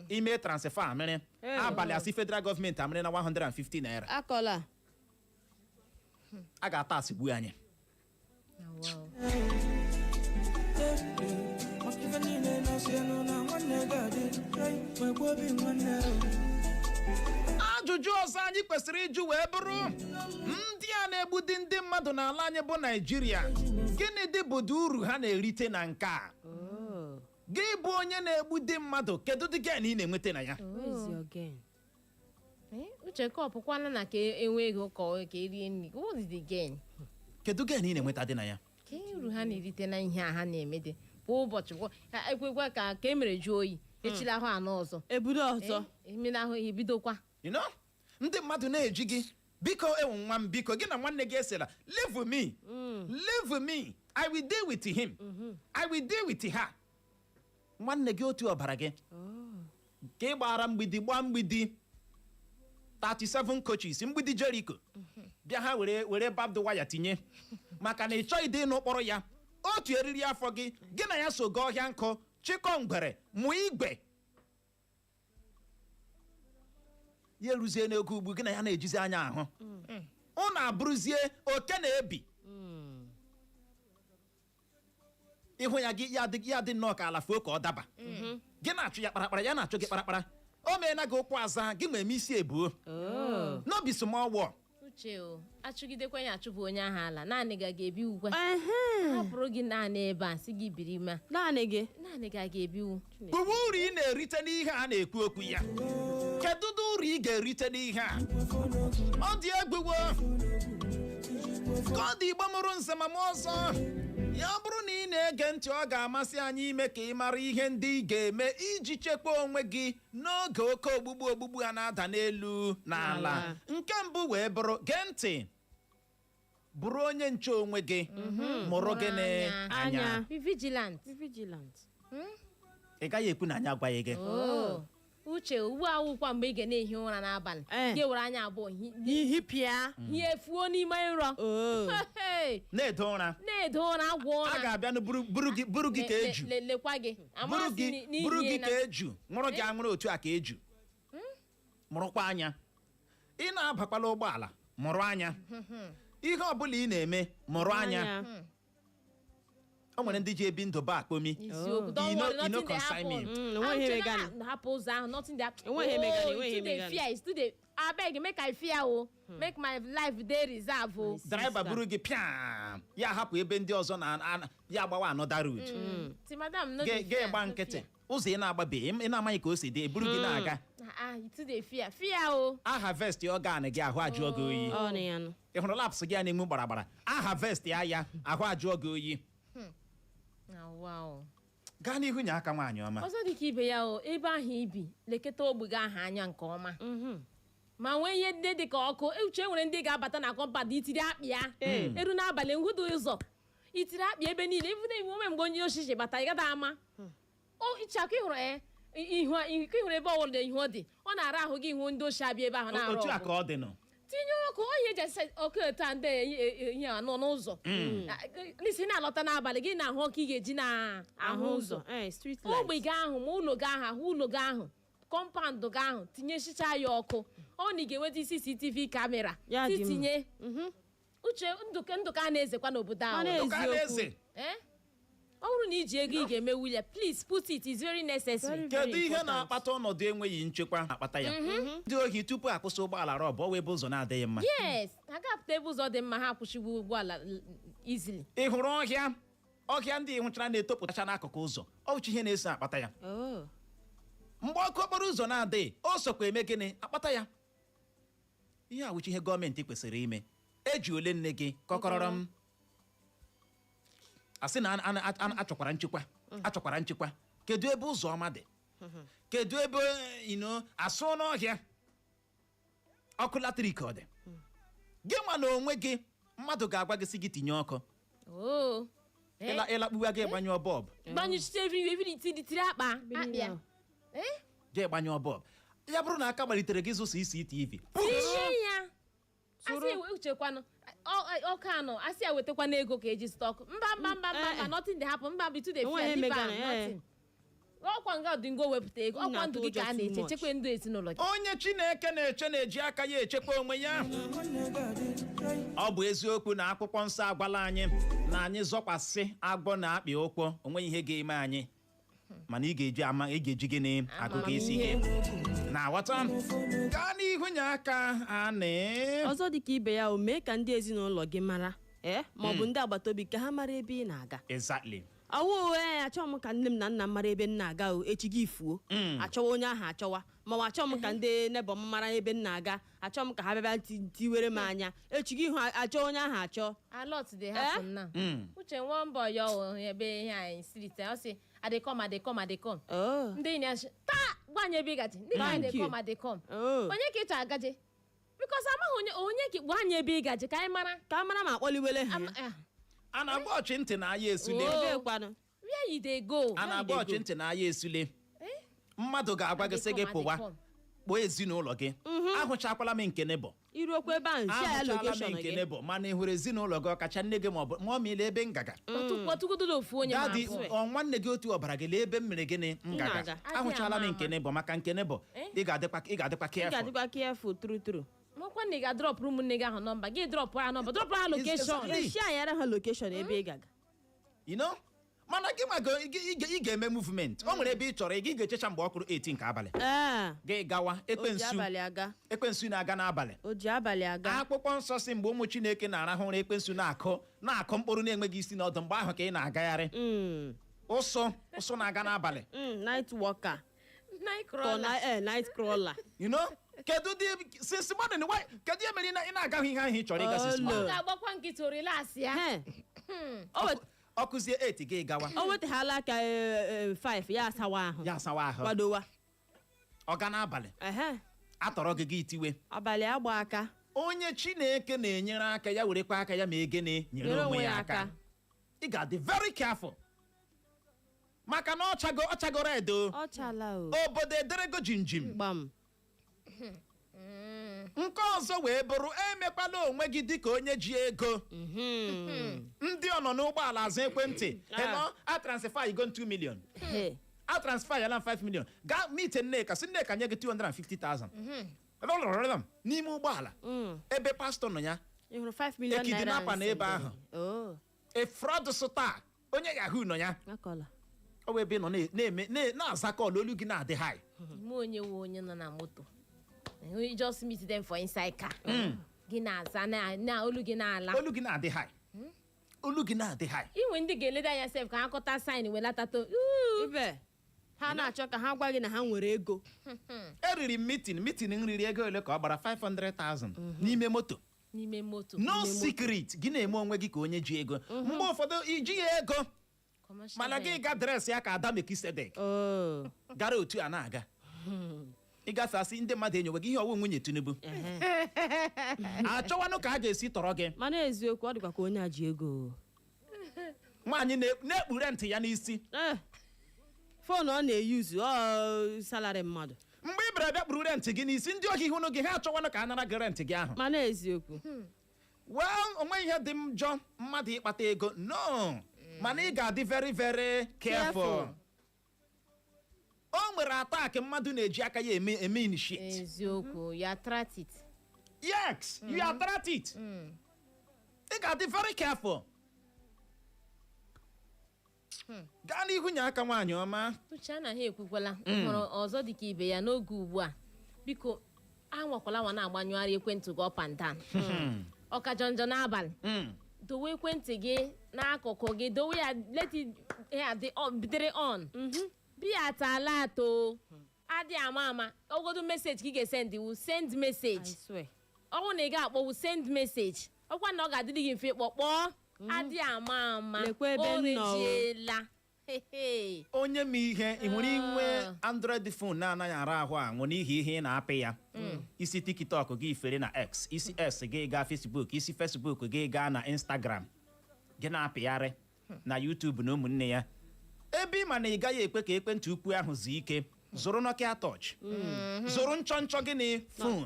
ime transfer amịrị abalị, asị federal gọọmenti amịrị na 150 naira. Akọla. A ga-ata asị gbuo anyị. Oh, wow. Maka ife niile na-asị elu na nwanne ga-adị nwekwa obi nwanne. Ajụjụ ọzọ anyị kwesịrị ịjụ wee bụrụ, ndị a na-egbudi ndị mmadụ n'ala anyị bụ Naijiria, gịnị dị bụdị uru ha na-erite na nke a? Oh. Gị bụ onye na-egbudi mmadụ, kedu dị gain ị na-enweta na ya? Where is your gain? Eh, Uche, ka ọ pụkwana na ka enwe ego ka erie nri, what is the gain? Kedu gain ị na-enweta dị na ya? Ka uru ha na-erite na ihe a ha na-eme dị kwa ụbọchị, ka ekwekwa ka e mere jụọ oyi, echila ahụ anọ ọzọ. Ebudo ọzọ. Eh, emela ahụ ebidokwa. You know? Ndị mmadụ na-eji gị, biko, ewu nwa m, biko, gị na nwanne gị esela. Leave me, leave me, I will deal with him, I will deal with her. Nwanne gị, otu ọbara gị, ka ị gbara mgbidi, gbaa mgbidi 37 coaches, mgbidi Jericho, bịa ha were barbed wire tinye maka na ị chọghị dị ịnụ kpọrọ ya. Otu eriri afọ gị, gị na ya so gaa ọhịa nkụ, chịkọ ngwere, mụọ igwe ya, eruzie n'oge ugbu gị na ya na-ejizi anya ahụ, ụnụ abụrụzie oke na-ebi ịhụ ya gị, ya dị nnọọ ka ala fuo ka ọ daba. Gị na-achụ ya kparakpara, ya na-achụ gị kparakpara. O meela gị ụkwụ aza gị, ma eme isi ebuo. Oh. No be small war. Uche, o achụgidekwa ya, achụpụ onye ahụ ala, naanị ga ga-ebi ukwe. Ehe. Hapụrụ gị naanị ebe a, sị gị biri ma Naanị gị. Naanị ga ga-ebiwu. Uwe uru ị na-erite n'ihe a na-ekwu okwu ya, kedu ụdị uru ị ga-erite n'ihe a? Ọ dị egbuwo ka ọ dị. Igbo mụrụ nze ma mụ ọzọ, ya bụrụ na ị na-ege ntị, ọ ga-amasị anyị ime ka ị mara ihe ndị ị ga-eme iji chekwa onwe gị n'oge oke ogbugbu ogbugbu a na-ada n'elu n'ala. N'ala. Nke mbụ wee bụrụ, gee ntị, bụrụ onye nche onwe gị, mụrụ gịnị? Anya. Anya. Anya. Be vigilant. Be vigilant. Ị gaghị ekwu na anyị agwaghị gị. Oh. Uche, ugbu a wụkwa mgbe ị ga na-ehi ụra n'abalị, Eh. gị were anya abụọ Ihipịa. hie fuo n'ime nrọ. Oh. Hey! Na-edo ụra. Na-edo ụra, agwọ ụra. A ga-abịa nụ buru gị, buru gị ka eju. Lekwa gị. Buru Amasị gị, buru gị n'ihi ka na eju, nwụrụ gị anwụrụ otu a ka eju. Mụrụkwa anya. Ị na-abakwala ụgbọala, mụrụ anya. Ihe ọbụla ị na-eme, mụrụ anya. O nwere ndị ji ebi ndụ ba akpomi. Isiokwu. Don't You know- worry, you know nothing dey consign me. happen. Enweghị Uche, ihe megana. hapụ ụzọ ahụ, nothing dey happen. Enweghị ihe megana, Oh, enweghị ihe you too dey megana. fear, you too dey, abeg, make I fear o, make my life dey reserve o. Driver buru gị pịam, ya hapụ ebe ndị ọzọ na ya agbawa another route. Ti madam, no dey Ga fear, gba no nkịtị fear. ụzọ ị na-agbabe, ị na-amaghị ka o si dị, eburu gị na-aga. Ah, you too dey fear, fear o. A harvest organ gị, ahụ ajụọ gị oyi. Ọ na ya nụ. Ị hụrụ laps gị a na-enwu gbaragbara, a harvest ya, ya ahụ ajụọ gị oyi. Na wow. Gaa n'ihu, nye aka, nwaanyị ọma. Ọzọ dị ka ibe ya o, ebe ahụ ibi, lekọta ogbe gị ahụ anya nke ọma, ma nwee ihe ndị dị ka ọkụ. Uche, nwere ndị ga-abata na compound itiri akpị ya eru n'abalị ngwụdo ụzọ, itiri akpị ebe niile. Ibu na onwe mgbe onye oshishi bata, ị gada ama o ichakụ. Ịhụrụ ihu ịhụrụ ebe ọwụla ihu ọ dị, ọ na-ara ahụ gị ihu ndị oshi abịa ebe ahụ na-arụ Otu a ọgụ. ka ọ dị nụ. Tinye ọkụ onye eji asa ọkụ etu a, ndị ihe a nọ n'ụzọ n'isi na-alọta n'abalị, gị na-ahụ ọkụ ị ga-eji na-ahụ ụzọ. Street light. Ogbe gị ahụ, ma ụlọ gị ahụ, ahụ ụlọ gị ahụ, compound gị ahụ, tinyechicha ya ọkụ. Ọ na ị ga-enweta CCTV camera. Ya dị mma. Tinye. Uche, ndụka ndụka a na-ezekwa n'obodo ahụ. Mana Ndụka eziokwu. na-eze. Eh? Ọ bụrụ na iji ego ị ga-emewu ya, please put it, is very necessary. Very, Kedu very ihe important. na-akpata ọnọdụ enweghị nchekwa akpata ya? Ndị ohi tupu akwụsị ụgbọala rọbụ ọwa ebe ụzọ na-adịghị mma. Yes, ha ga-apụta ebe ụzọ dị mma, ha akwụsịgbu ụgbọala easily. Ị hụrụ ọhịa, ọhịa ndị hụchara na-etopụtacha n'akụkụ ụzọ, ọ bụcha ihe na-eso akpata ya. Oh. Mgbe ọkụ okporo ụzọ na-adịghị, o sokwa eme gịnị akpata ya. Ihe a wụcha ihe gọọmenti kwesịrị ime. Eji ole nne gị kọkọrọrọ m asị na achọkwara nchekwa, achọkwara nchekwa. Kedu ebe ụzọ ọma dị? Kedu ebe ino asụ n'ọhịa ọkụ latrik ọ dị? Gị nwa na onwe gị, mmadụ ga-agwa gị sị gị tinye ọkụ. Oh. Eh? Ịlakpuwa gị gbanyụọ bulb. Gbanyụchite everywhere, every tiri tiri akpa akpịa. Eh? Gị gbanyụọ bulb, ya bụrụ na aka gbalitere gị zụ CCTV. Tinye ya. Asị uchekwanụ ọkụ anọ, asị ya wetakwana ego ka eji zụta ọkụ. Mba, mba, mba, mba, mba, nothing dey happen. Mba, bitu dey Enweghị fear, leave am, megana, eh. nothing. Ọkwa nga dị ngo wepụta ego, ọkwa ndụ gị ka a na-eche, chekwa ndụ ezinụlọ gị. Onye Chineke na-eche na-eji aka ya echekwa onwe ya. Ọ bụ eziokwu na Akwụkwọ Nsọ agwala anyị na anyị zọkwasị agwọ na akpị ụkwụ, onweghị ihe ga-eme anyị, mana ị ga-eji ama, ị ga-eji gịnị agụgụ isi gị na-aghọta. Gaa n'ihu, nye aka anị. Ọzọ dị ka ibe ya, o mee ka ndị ezinụlọ gị mara, ee, ma ọ bụ ndị agbata obi, ka ha mara ebe ị na-aga. Ọwụ ee, achọghị m ka nne m na nna m mara ebe m na-aga o. Echi gị fuo, achọwa onye ahụ achọwa, ma ọ achọghị m ka ndị neighbour m mara ebe m na-aga, achọghị m ka ha bịa tiwere m anya. Echi gị hụ achọ onye ahụ achọ. A lot dey happen now. Uche, nwa mbọ ya o ebe ihe anyị street, ọ sị, "I dey come, I dey come, I dey come." Oh. Ndị enyi ya sị, taa gwa anyị ebe ị gaje. Ndị ka, "I dey Thank you. come, I dey come." Oh. Onye ka ị chọ agaje? Because amaghị onye onye ka gwa anyị ebe ị gaje ka anyị mara. Ka a mara ma akpọliwele ha. A na-agba ọchị ntị na aya esule. Oh. Ebekwanụ? Where you dey go? A na-agba ọchị ntị na aya esule. Mmadụ ga-agwa gị sị gị pụwa, kpọọ ezinụlọ gị. Ahụchakwala m nke neighbour. Iruokwu ebe ahụ, share ya Ahụchala m location nke gị. neighbour, mana ị hụrụ ezinụlọ gị, ọkacha nne gị maọbụ ma ọ ma ile ebe ngaga. Kpọtụgodola ofu onye ma Daddy, abụọ. ọ nwanne gị otu ọbara gị, lee ebe m mere gịnị ngaga. Na-aga. Ahụchala m Adịghị nke ama. neighbour, maka nke neighbour ị ga-adịkwa Ị careful. ga-adịkwa careful, true true. Makwa na ị ga-adropụrụ ụmụnne gị ahụ number gị, drop ha number, drop ha location. Exactly. Share yara ha location ebe ị gaga. You know, mana gị ma gị ga-eme movement, o nwere ebe ị chọrọ ị ga-echecha mgbe ọ kụrụ 8 nke abalị, Ee. gị gawa. O ji Ekwensu abalị aga. Ekwensu na-aga n'abalị. O ji abalị aga. Akwụkwọ Nsọ si mgbe ụmụ Chineke na-arahụ ụra, ekwensu na-akụ mkpụrụ na-enweghị isi n'ọdụ. Mgbe ahụ ka ị na-agagharị. Ụsụ, ụsụ na-aga n'abalị. Night worker. Night Kọ crawler. na night crawler. You know, kedu dị since morning, why, kedu ihe mere ị na-agaghị ihe ahụ ị chọrọ ịga since Olo. morning? Ọ ga-agbakwa nkịtị, o relax ya. He. O Ọ kụzie 8, gị gawa. O wetaghala aka 5, ya asawa ahụ. Ya asawa ahụ. Kwadowa. Ọ ga n'abalị. Ehe. Atọrọ gị, gị tiwe. Abalị agba aka. Onye Chineke na-enyere aka, ya werekwa aka ya ma egene nyere onwe ya aka. Ị ga-adị very careful, maka na ọchago, ọchago red o. Ọ chala o. Obodo ederego jinjim. Gbam. Nke ọzọ wee bụrụ, emekwala onwe gị dịka onye ji ego. Ndị ọ nọ n'ụgbọala azụ ekwentị, "Hello, a transfer igo 2 million." He. "A transfer yala 5 million, gaa meet Nneka, si Nneka nye gị 250,000." N'ime ụgbọala ebe pastọ nọ ya. Ị hụrụ 5 million naira Ekidinapa nsị n'ebe ndị? ahụ. Oh. A fraud taa. Onye yahoo nọ ya. Akọla. Ọ bụ ebe ị nọ na-eme na-aza call, olu gị na-adị high. Ime onye nwe onye nọ na moto, you just meet them for inside car, gị na-aza na olu gị na-ala. Olu gị na-adị high, olu gị na-adị high. Inwe ndị ga-eleda anya sef ka ha kọta sign welatato. Ibe ha na-achọ ka ha gwa gị na ha nwere ego. Eriri m meeting nriri ego ole ka ọ gbara? 500,000 n'ime moto. N'ime moto. No secret, gị na-eme onwe gị ka onye ji ego. Mgbe ụfọdụ ijighị ego. Commercial Mana gị bank. ga dress ya ka Ada Mekisedek Oh. gara otu a na-aga, ịgafe, asị ndị mmadụ enyowe gị ihe ọwụ nwunye Tinubu. Achọwanụ ka a ga-esi tọrọ gị. Mana eziokwu, ọ dịkwa ka onye a ji ego. Nwaanyị na-ekpu rent ya n'isi. Phone ọ na-eyuzu ọ salary mmadụ. Mgbe ị bịara bịa kpuru rent gị n'isi, ndị ohi hụnụ gị, ha achọwanụ ka a nara gị rent gị ahụ. Mana eziokwu. Well, onwe ihe dị m njọ mmadụ ịkpata ego, no, mana ị ga-adị very very careful. Careful. O nwere attack mmadụ na-eji aka ya eme initiate. Eziokwu, you attract it. Yes, you attract it. Ị ga-adị very careful. Gaa n'ihu, nye aka, nwaanyị ọma. Uche, anaghị ekwukwala hụrụ ọzọ dịka ibe ya n'oge ugbu a. Biko, anwakwala nwa na-agbanyụgharị ekwentị gị up and down, ọkachọ njọ n'abalị. Dowe ekwentị gị n'akụkụ gị, dowe ya, let it ya dị on, dịrị on, be at alert o. Adị ama ama, ogodo message ka ị ga-esend wu, send I message. swear. Ọ bụrụ na ị ga-akpọwu, send message. Ọkwa na ọ ga-adịrị gị mfe ịkpọ, kpọọ. Adị ama ama, Lekwa ebe o m nọ o. rejiela. Hehe. Onye ma ihe ị nwere inwe Android phone na-anaghị ara ahụ anwụ n'ihi ihe ị na-apị ya. Isi TikTok gị fere na X, isi X gị gaa Facebook, isi Facebook gị gaa na Instagram, gị na-apịgharị na YouTube na ụmụnne ya. Ebe ị ma na ị gaghị ekwe ka ekwentị ukwu ahụ zuo ike, zụrụ Nokia Touch, zụrụ nchọnchọ gịnị phone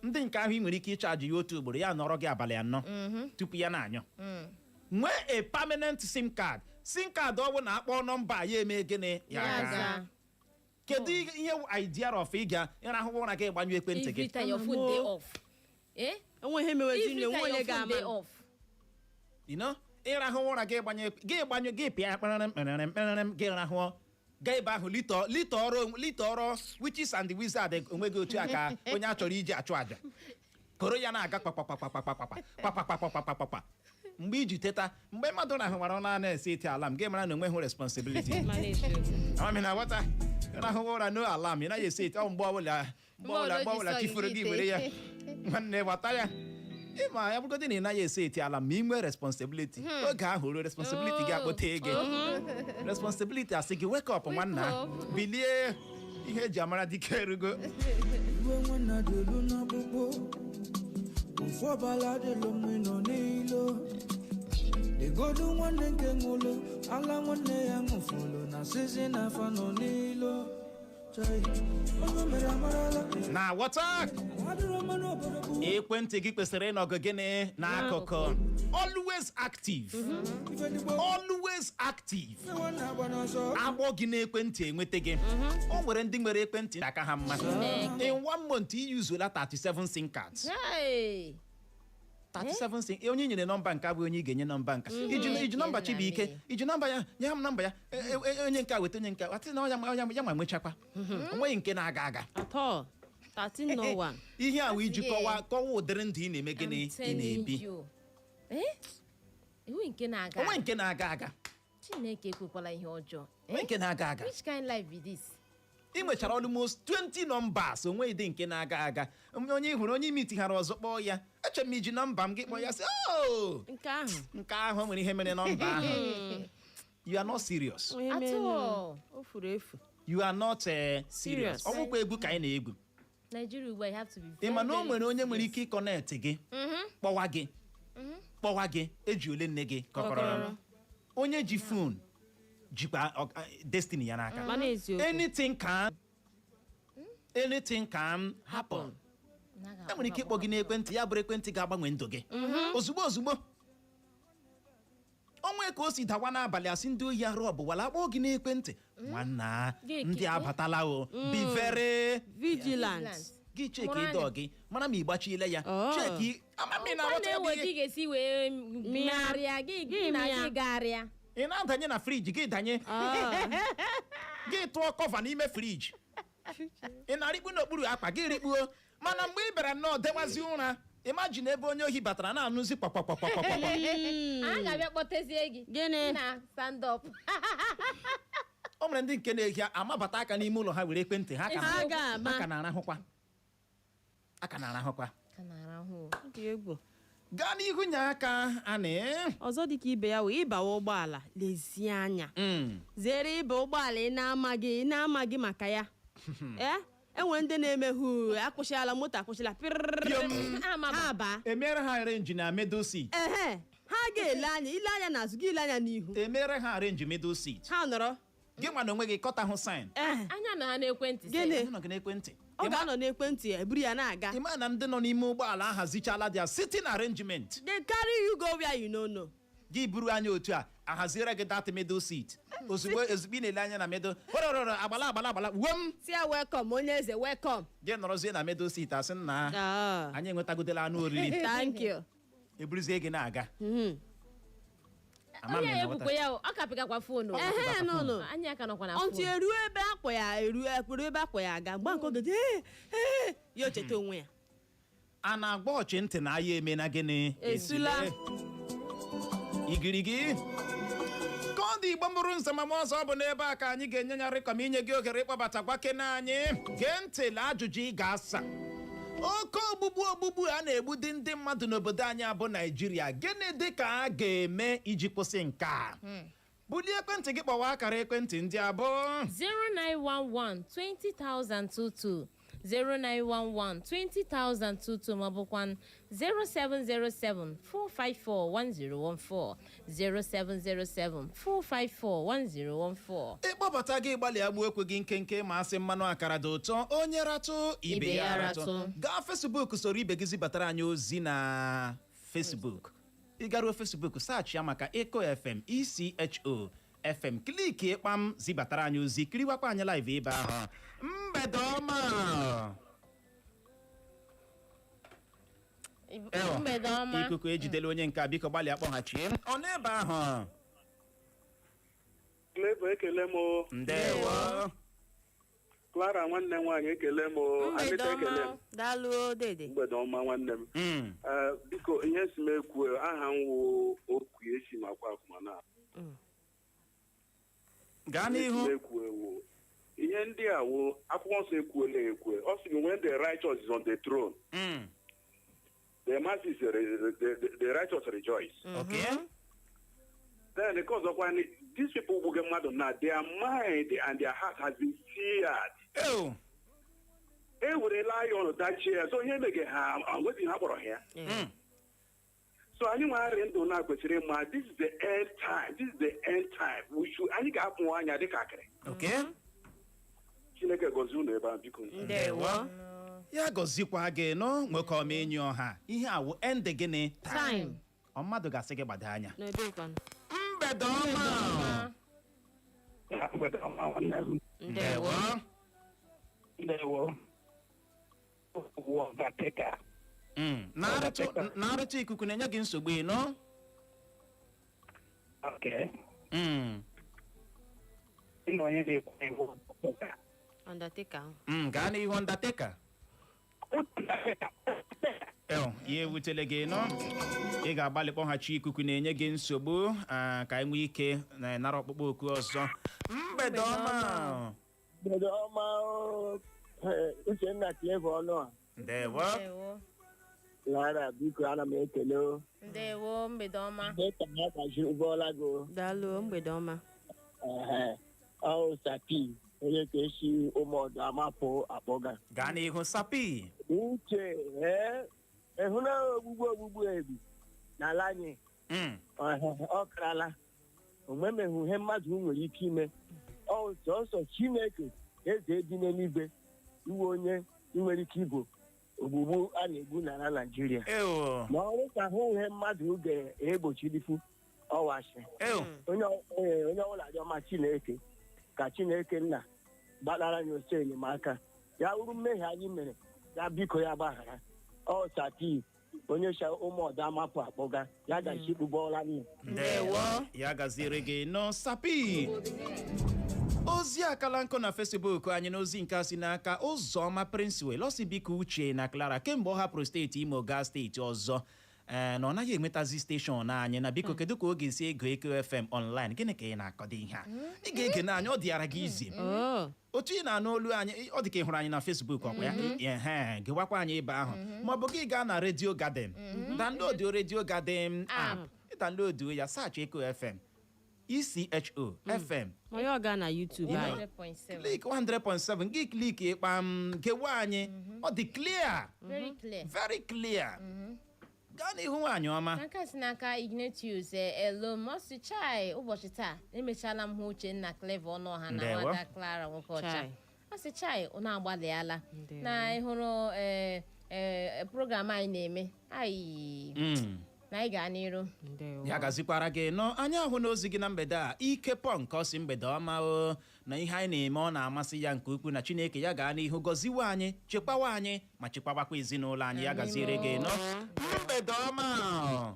ndị nke ahụ ị nwere ike ịcharge ya otu ugboro, ya nọrọ gị abalị 4 tupu ya na-anyụ. Nwee a permanent SIM card. SIM card ọ bụ na akpọ nọmba ya, eme gịnị? Ya Ya gaa. zaa. Kedu ihe idea of ị ga ịrahụ ụra gị gbanyụ ekwentị gị? Every time your phone dey off, eh? Enwe ihe mewezi Every nne time nwe onye your phone dey ga-ama. off. Ịrahụ ụra gị gbanye, gị gbanyụ, gị pịa kpịrịrịm kpịrịrịm kpịrịrịm, gị rahụọ, gaa ebe ahụ litọ litọrọ litọrọ witches and the wizard onwe gị otu a ka onye a chọrọ iji achụ àjà koro ya na-aga kpakpakpakpakpakpakpa kpakpakpakpakpakpa. Mgbe iji teta, mgbe mmadụ rahụwara ụra na-ese ite alarm, gị mara na onwe hụ responsibility. Mana eziokwu. Amami na ghọta, rahụwa ụra no alarm, ị naghị ese ite ọ. Mgbe ọbụla, mgbe ọbụla, mgbe ọbụla chi furu, gị were ya, nwanne, gbata ya. Ịma ya bụrụgodị na ị naghị ese ete alarm, ma ị nwee responsibility, oge ahụ ruo, responsibility gị akpọte gị. Responsibility asị gị, "Wake up, nwanna, bilie, ihe eji amara dike erugo." Iwe nwanna dị elu n'ọkpụkpụ, ofu ọbala dịlụ mgbe ị nọ n'ilo legodu nwanne nke ṅụlụ ala nwanne ya ṅụfụlụ na sizi na afa nọ n'ilo. Chai, onye mere amarala. Na ghọta. Adịrọ mma n'obodo bụ Ekwentị gị kwesịrị ịnọgụ gịnị n'akụkụ, always active. Ife dịgbo. Always active. Ife nwanne agba n'ọsọ. Agbọ gị n'ekwentị enweta gị. O nwere ndị nwere ekwentị aka ha mma. In one month, iyuzuola 37 SIM cards. Hey! 37 SIM. Onye i nyere nọmba nke abụghị onye ị ga-enye nọmba nka. Iji nọmba Chibuike, iji nọmba ya, nye m nọmba ya. Onye nke a weta, onye nke a atị na ya nwa nwechakwa, onweghị nke na-aga aga. At all. 13 no 1. Ihe a wụ iji kọwaa ụdịrị ndụ ị na-eme gịnị, I'm ị telling na-ebi. you. Eh? Enwe nke na-aga. Onwe nke na-aga aga. Chineke ekwekwala ihe ọjọọ. Onwe nke na-aga aga. Which kind life be this? Ị nwechara almost 20 numbers, onwe dị nke na-aga aga. Onye ị hụrụ, onye ime itighara ọzọ, kpọọ ya, eche m iji nọmba m gị, kpọọ ya, sị, "Oh, Nke ahụ. nke ahụ nwere ihe mere nọmba ahụ." You are not serious. Onye At mere all. o furu efu. You are not serious. Serious. Ọ bụkwa egwu ka anyị na-egwu. Nigeria ugbu a, you have to be Ị ma na o very, nwere onye nwere very ike ịconnect gị, kpọwa gị, kpọwa gị, eji ole nne gị kọkọrọ. Kọkọrọ. Onye ji phone jikwa destiny ya n'aka. Mana eziokwu. Anything can happen. Naghị E nwere ike ịkpọ gị n'ekwentị, ya bụrụ ekwentị ga-agbanwe ndụ gị ozugbo ozugbo. Onwe ka o si dawa n'abalị, asị ndị ohi arụ ọbụwala akpọ gị n'ekwentị, "Nwanna, Gị ndị abatala o, be very Vigilant. Gị cheki Mụrụ dọ anya. gị mara ma ị gbachiele ya. Oh. Cheki amami na Ọ aghọta na-ewe ebe ka ị ihe ga-esi wee megharịa gị Gị na mịa. gị gagharịa. Ị na-adanye na fridge gị, danye gị tụọ cover n'ime fridge. Ị na-arịkpu n'okpuru akpa gị, rikpuo. Mana mgbe ị bịara nnọọ dewazi ụra, imagine ebe onye ohi batara na-anụzi kpakpakpakpakpakpa. A ga-abịa kpọtezie gị. Gịnị? Na stand up. O nwere ndị nke na-ehi amabata aka n'ime ụlọ ha were ekwentị ha ka Ha ga-ama. Ha ka na-arahụkwa, aka na-arahụkwa. Ka na-arahụ. Dị egwu. Gaa n'ihu, nye aka anị. Ọzọ dịka ibe ya wee ịbawa ụgbọala, lezie anya. Zere ịba ụgbọala ị na-amaghị maka ya. Ee, enwere ndị na-emeghu akwụsịala moto, akwụsịla pịrịrịrị. Piom. Amaba. Ha baa. Emere ha arrange na middle seat. Ehe, ha ga-ele anya, ile anya n'azụ gị, ile anya n'ihu. Emere ha arrange middle seat. Ha nọrọ. Gị nwa na onwe gị kọta hụ sign. Ee. Anya na ha n'ekwentị. Gịnị? Ị nọ gị n'ekwentị. Ọ ga-anọ n'ekwentị ya, eburu ya na-aga. Ị ma na ndị nọ n'ime ụgbọala ahazichala their sitting arrangement. They carry you go where you no know. Gị buru anya otu a, ahaziere gị that middle seat. Ozugbo ozugbo ị na-ele anya na middle, rọrọrọ agbala agbala agbala wem. Si ya welcome, onye eze, welcome. Gị nọrọzie na middle seat, asị nna, Ah, anyị enwetagodela anụ oriri. Thank you. Eburuzie gị na-aga. Ama m Onye na ebukwa ya o, ọ kapịgakwa phone o. Ehe, no no. Anya ka nọkwa na Ọntụ phone. eruo ebe akpọ ya, eruo ekwuru ebe akpọ ya aga, mgbe nke oge ee ee, ya ocheta onwe ya. A na-agba ọchị ntị na aya eme na gịnị? Esula. Igirigi ka ọ dị. Igbo mụrụ nzamama ọzọ, ọ bụ n'ebe a ka anyị ga-enye ya rịkọm inye gị ohere ịkpọbata gwakene anyị. Gee ntị na ajụjụ ị ga-asa: oke ogbugbu ogbugbu a na-egbu dị ndị mmadụ n'obodo anyị abụ Naijiria, gịnị dị ka a ga-eme iji kwụsị nke a? Bulie ekwentị gị, kpọwa akara ekwentị ndị abụọ: 0911 20022, 0911 20022, maọbụkwa 0707 454 1014, 0707 454 1014. Ịkpọbata gị, gbalịa gbuo ekwe gị nkenke ma asị mmanụ akara dị ụtọ, onye ratụ ibe ya ratụ. Gaa Facebook, soro ibe gị zibatara anyị ozi na Facebook. Ị garuo Facebook, search ya maka Echo FM, ECHO FM, click kpam, zibatara anyị ozi, kiriwakwa anyị live ebe ahụ. Mgbede ọma. Ewa, Mgbede ọma. Ikuku ejidela onye nke a. Biko gbalịa kpọghachie ọ n'ebe ahụ. Clever, ekele m o. Ndewo. Clara, nwanne m nwaanyị, ekele m o. Mgbede Anita, ekele ọma. m. Daalụ dede. Mgbede ọma, nwanne m. Ee, biko, ihe si m ekwu, aha m wụ okwu esi m akwa akụma na Gaa ihe si n'ihu. m ekwu ewu, ihe ndị a wụ akwụkwọ nsọ ekwuola ekwe. Ọ sị gị, when the righteous is on the throne, the masses the righteous rejoice. Then nke ọzọkwa ni, these people gbuge mmadụ na their mind and their heart has been seared. Ew. E werela ya dachie ya, so ihe mege ha enweghị ha kpọrọ ha ya. So anyị nwegharị ndụ na kwesịrị ịma, this is the end time, this is the end time. We should, anyị ga-apụ anya dịka akịrị. Chineke gọzie unu ebe a, biko. Ndewo. Ya gọzikwa gị nụ, nwoke ọma, enyi ọha. Ihe a wụ end gịnị? Time. Ọ mmadụ ga-asị gị gbado anya. N'ebe kwanụ? Mgbede ọma. Mgbede ọma, nwanne m. Ndewo. Ndewo. Overtaker. Na-arụtụ ikuku na-enye gị nsogbu, ịnụ? Okay. Ị na onye na-ekwu iwu Overtaker. Undertaker ahụ. Gaa n'ihu, Undertaker. Undertaker. Eo, ya ewutele gị nọ. Ị ga-agbalị kpọghachi, ikuku na-enye gị nsogbu, ka anyị nwee ike na nara ọkpụkpọ oku ọzọ. Mgbede ọma. Mgbede ọma o. Uchenna Clever ọnụ a. Ndewo. Ndewo. Lara, biko, ana m ekele o. Ndewo, mgbede ọma. Dịka ha gbaziri ụgbọala gị o. Daalụ, mgbede ọma. Ehe. Ọ Sapi, onye ka esi ụmụọdụ amapụ akpọga. Gaa n'ihu, Sapi. Uche, ee, ịhụna ogbugbu ogbugbu ebi n'ala anyị? Ehe, ọ karala onwemeghị ihe mmadụ nwere ike ime. Ọ sọsọ Chineke eze dị n'eluigwe iwe onye nwere ike ibo ogbugbu a na-egbu n'ala Naijiria. Eo. Ma ọrụ ka hụ ihe mmadụ ga-egbochirifu ọwashi. Eo. Onye onye ọbụla dị ọma, Chineke ka Chineke nna gbadara anyị ose enyemaka ya wuru mmehie anyị mere ya, biko ya gbaghara. Ọ Sati. Onye cha ụmụ ọda mapụ akpọga ya gachi kpụbọọla nne. Ndewo. Ya gaziere gị nọ sapi. Ozi akala nkụ na Facebook anyị n'ozi nke a si n'aka Ụzọma Princewell. Ọ sị, biko, Uche na Clara, kemgbe ọ hapụrụ steeti Imo gaa steeti ọzọ, ee, na ọ naghị enwetazi station anyị, na biko, kedu ka ọ ga-esi ego Eko FM online? Gịnị ka ị na-akọdo ihe a? Ị ga-ege na anyị, ọ dịara gị izi. Oh. Otu ị na-anụ olu anyị, ọ dị ka ị hụrụ anyị na Facebook, ọkwa ya? Ehe, gewakwa anyị ebe ahụ, maọbụ gị gaa na Radio Garden, download Radio Garden app, download ya, search Eco FM, ECHO FM. Onye ọga na YouTube anyị. 100.7. Click 100.7, gị click ịkpam, gewa anyị, ọ dị clear. Very clear. Very clear. Gaa n'ihu, nwaanyị ọma. N'aka si n'aka Ignatius Elom, ọ sị, chai, ụbọchị taa emechaala m hụ Uchenna Clever Ọnụọha na Ndewo. nwada Clara nwoke ọcha. Chai. Ọ sị, chai, unu agbalịala Ndewo. na ịhụrụ ee program anyị na-eme anyị na anyị gaa n'iru. Ndewo. Ya gazikwara gị nọ. Anyị ahụ n'ozi gị na mgbede a, ike pọnk, ọ sị, mgbede ọma o, na ihe anyị na-eme ọ na-amasị ya nke ukwuu, na Chineke ya gaa n'ihu gọziwe anyị, chekwawa anyị, ma chekwawakwa ezinụlọ anyị. Ya gaziere gị nọ, mgbede ọma.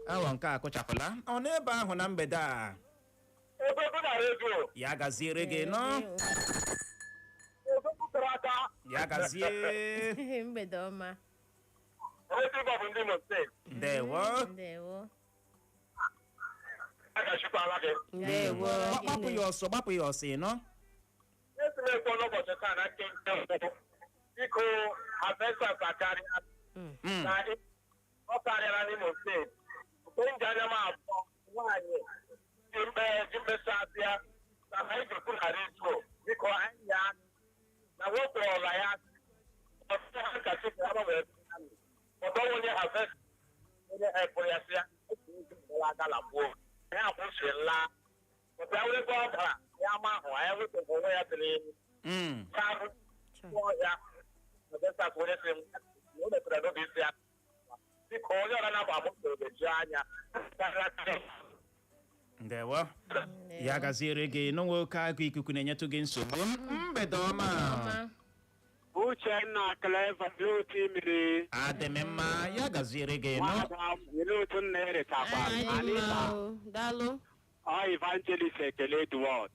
Awọ nke a kụchapụla ọ n'ebe ahụ na mgbede a. Ebe bụ na redio. Ya gaziere gị nọ. Ebe butere aka. Ya gazie. Mgbede ọma. Redio bụ ndị Imo Steeti. Ndewo. Ndewo. A ga-achịkwala gị. Ndewo. Gbapụ ya ọsọ, gbapụ ya ọsọ, ị nọ. Esi m ekwu n'ụbọchị taa na nke nke mbụ, biko, harvesters akarịa na ọ karịara n'Imo Steeti nke m ji anya m abụọ. Nwaanyị ji mkpe ji mkpesa abịa na anyị ga-ekwu na redio, biko, anyị ya na wepụ ọla ya ọtụtụ ha nkachi ka ha gbanwere ọtọ onye harvest onye hepụrụ ya sị ya aka na gbuo ya akwụsịrịla ọtụ ya were ebe ọ dara ya ma ahụ ya wepụ onwe ya tiri ya bụ ọhịa harvesters onye sị m na o mepere n'obi isi ya. Biko, onye ọra na-agba agbụ ji anya. Ndewo, ya gaziere gị n'onwe. Oke agụ ikuku na-enyetụ gị nsogbu. Mgbede ọma. Ọma. Uchenna, Clever, otu mmiri. Adị m mma, ya gaziere gị nọ. Ile otu nna eretakwa. Anyị mma o. Daalụ. Ọ Evangelist Ekele Edward,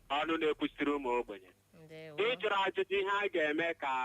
ọnụ na-ekwusiri ụmụ ogbenye. Ndewo. Ị jụrụ ajụjụ ihe a ga-eme ka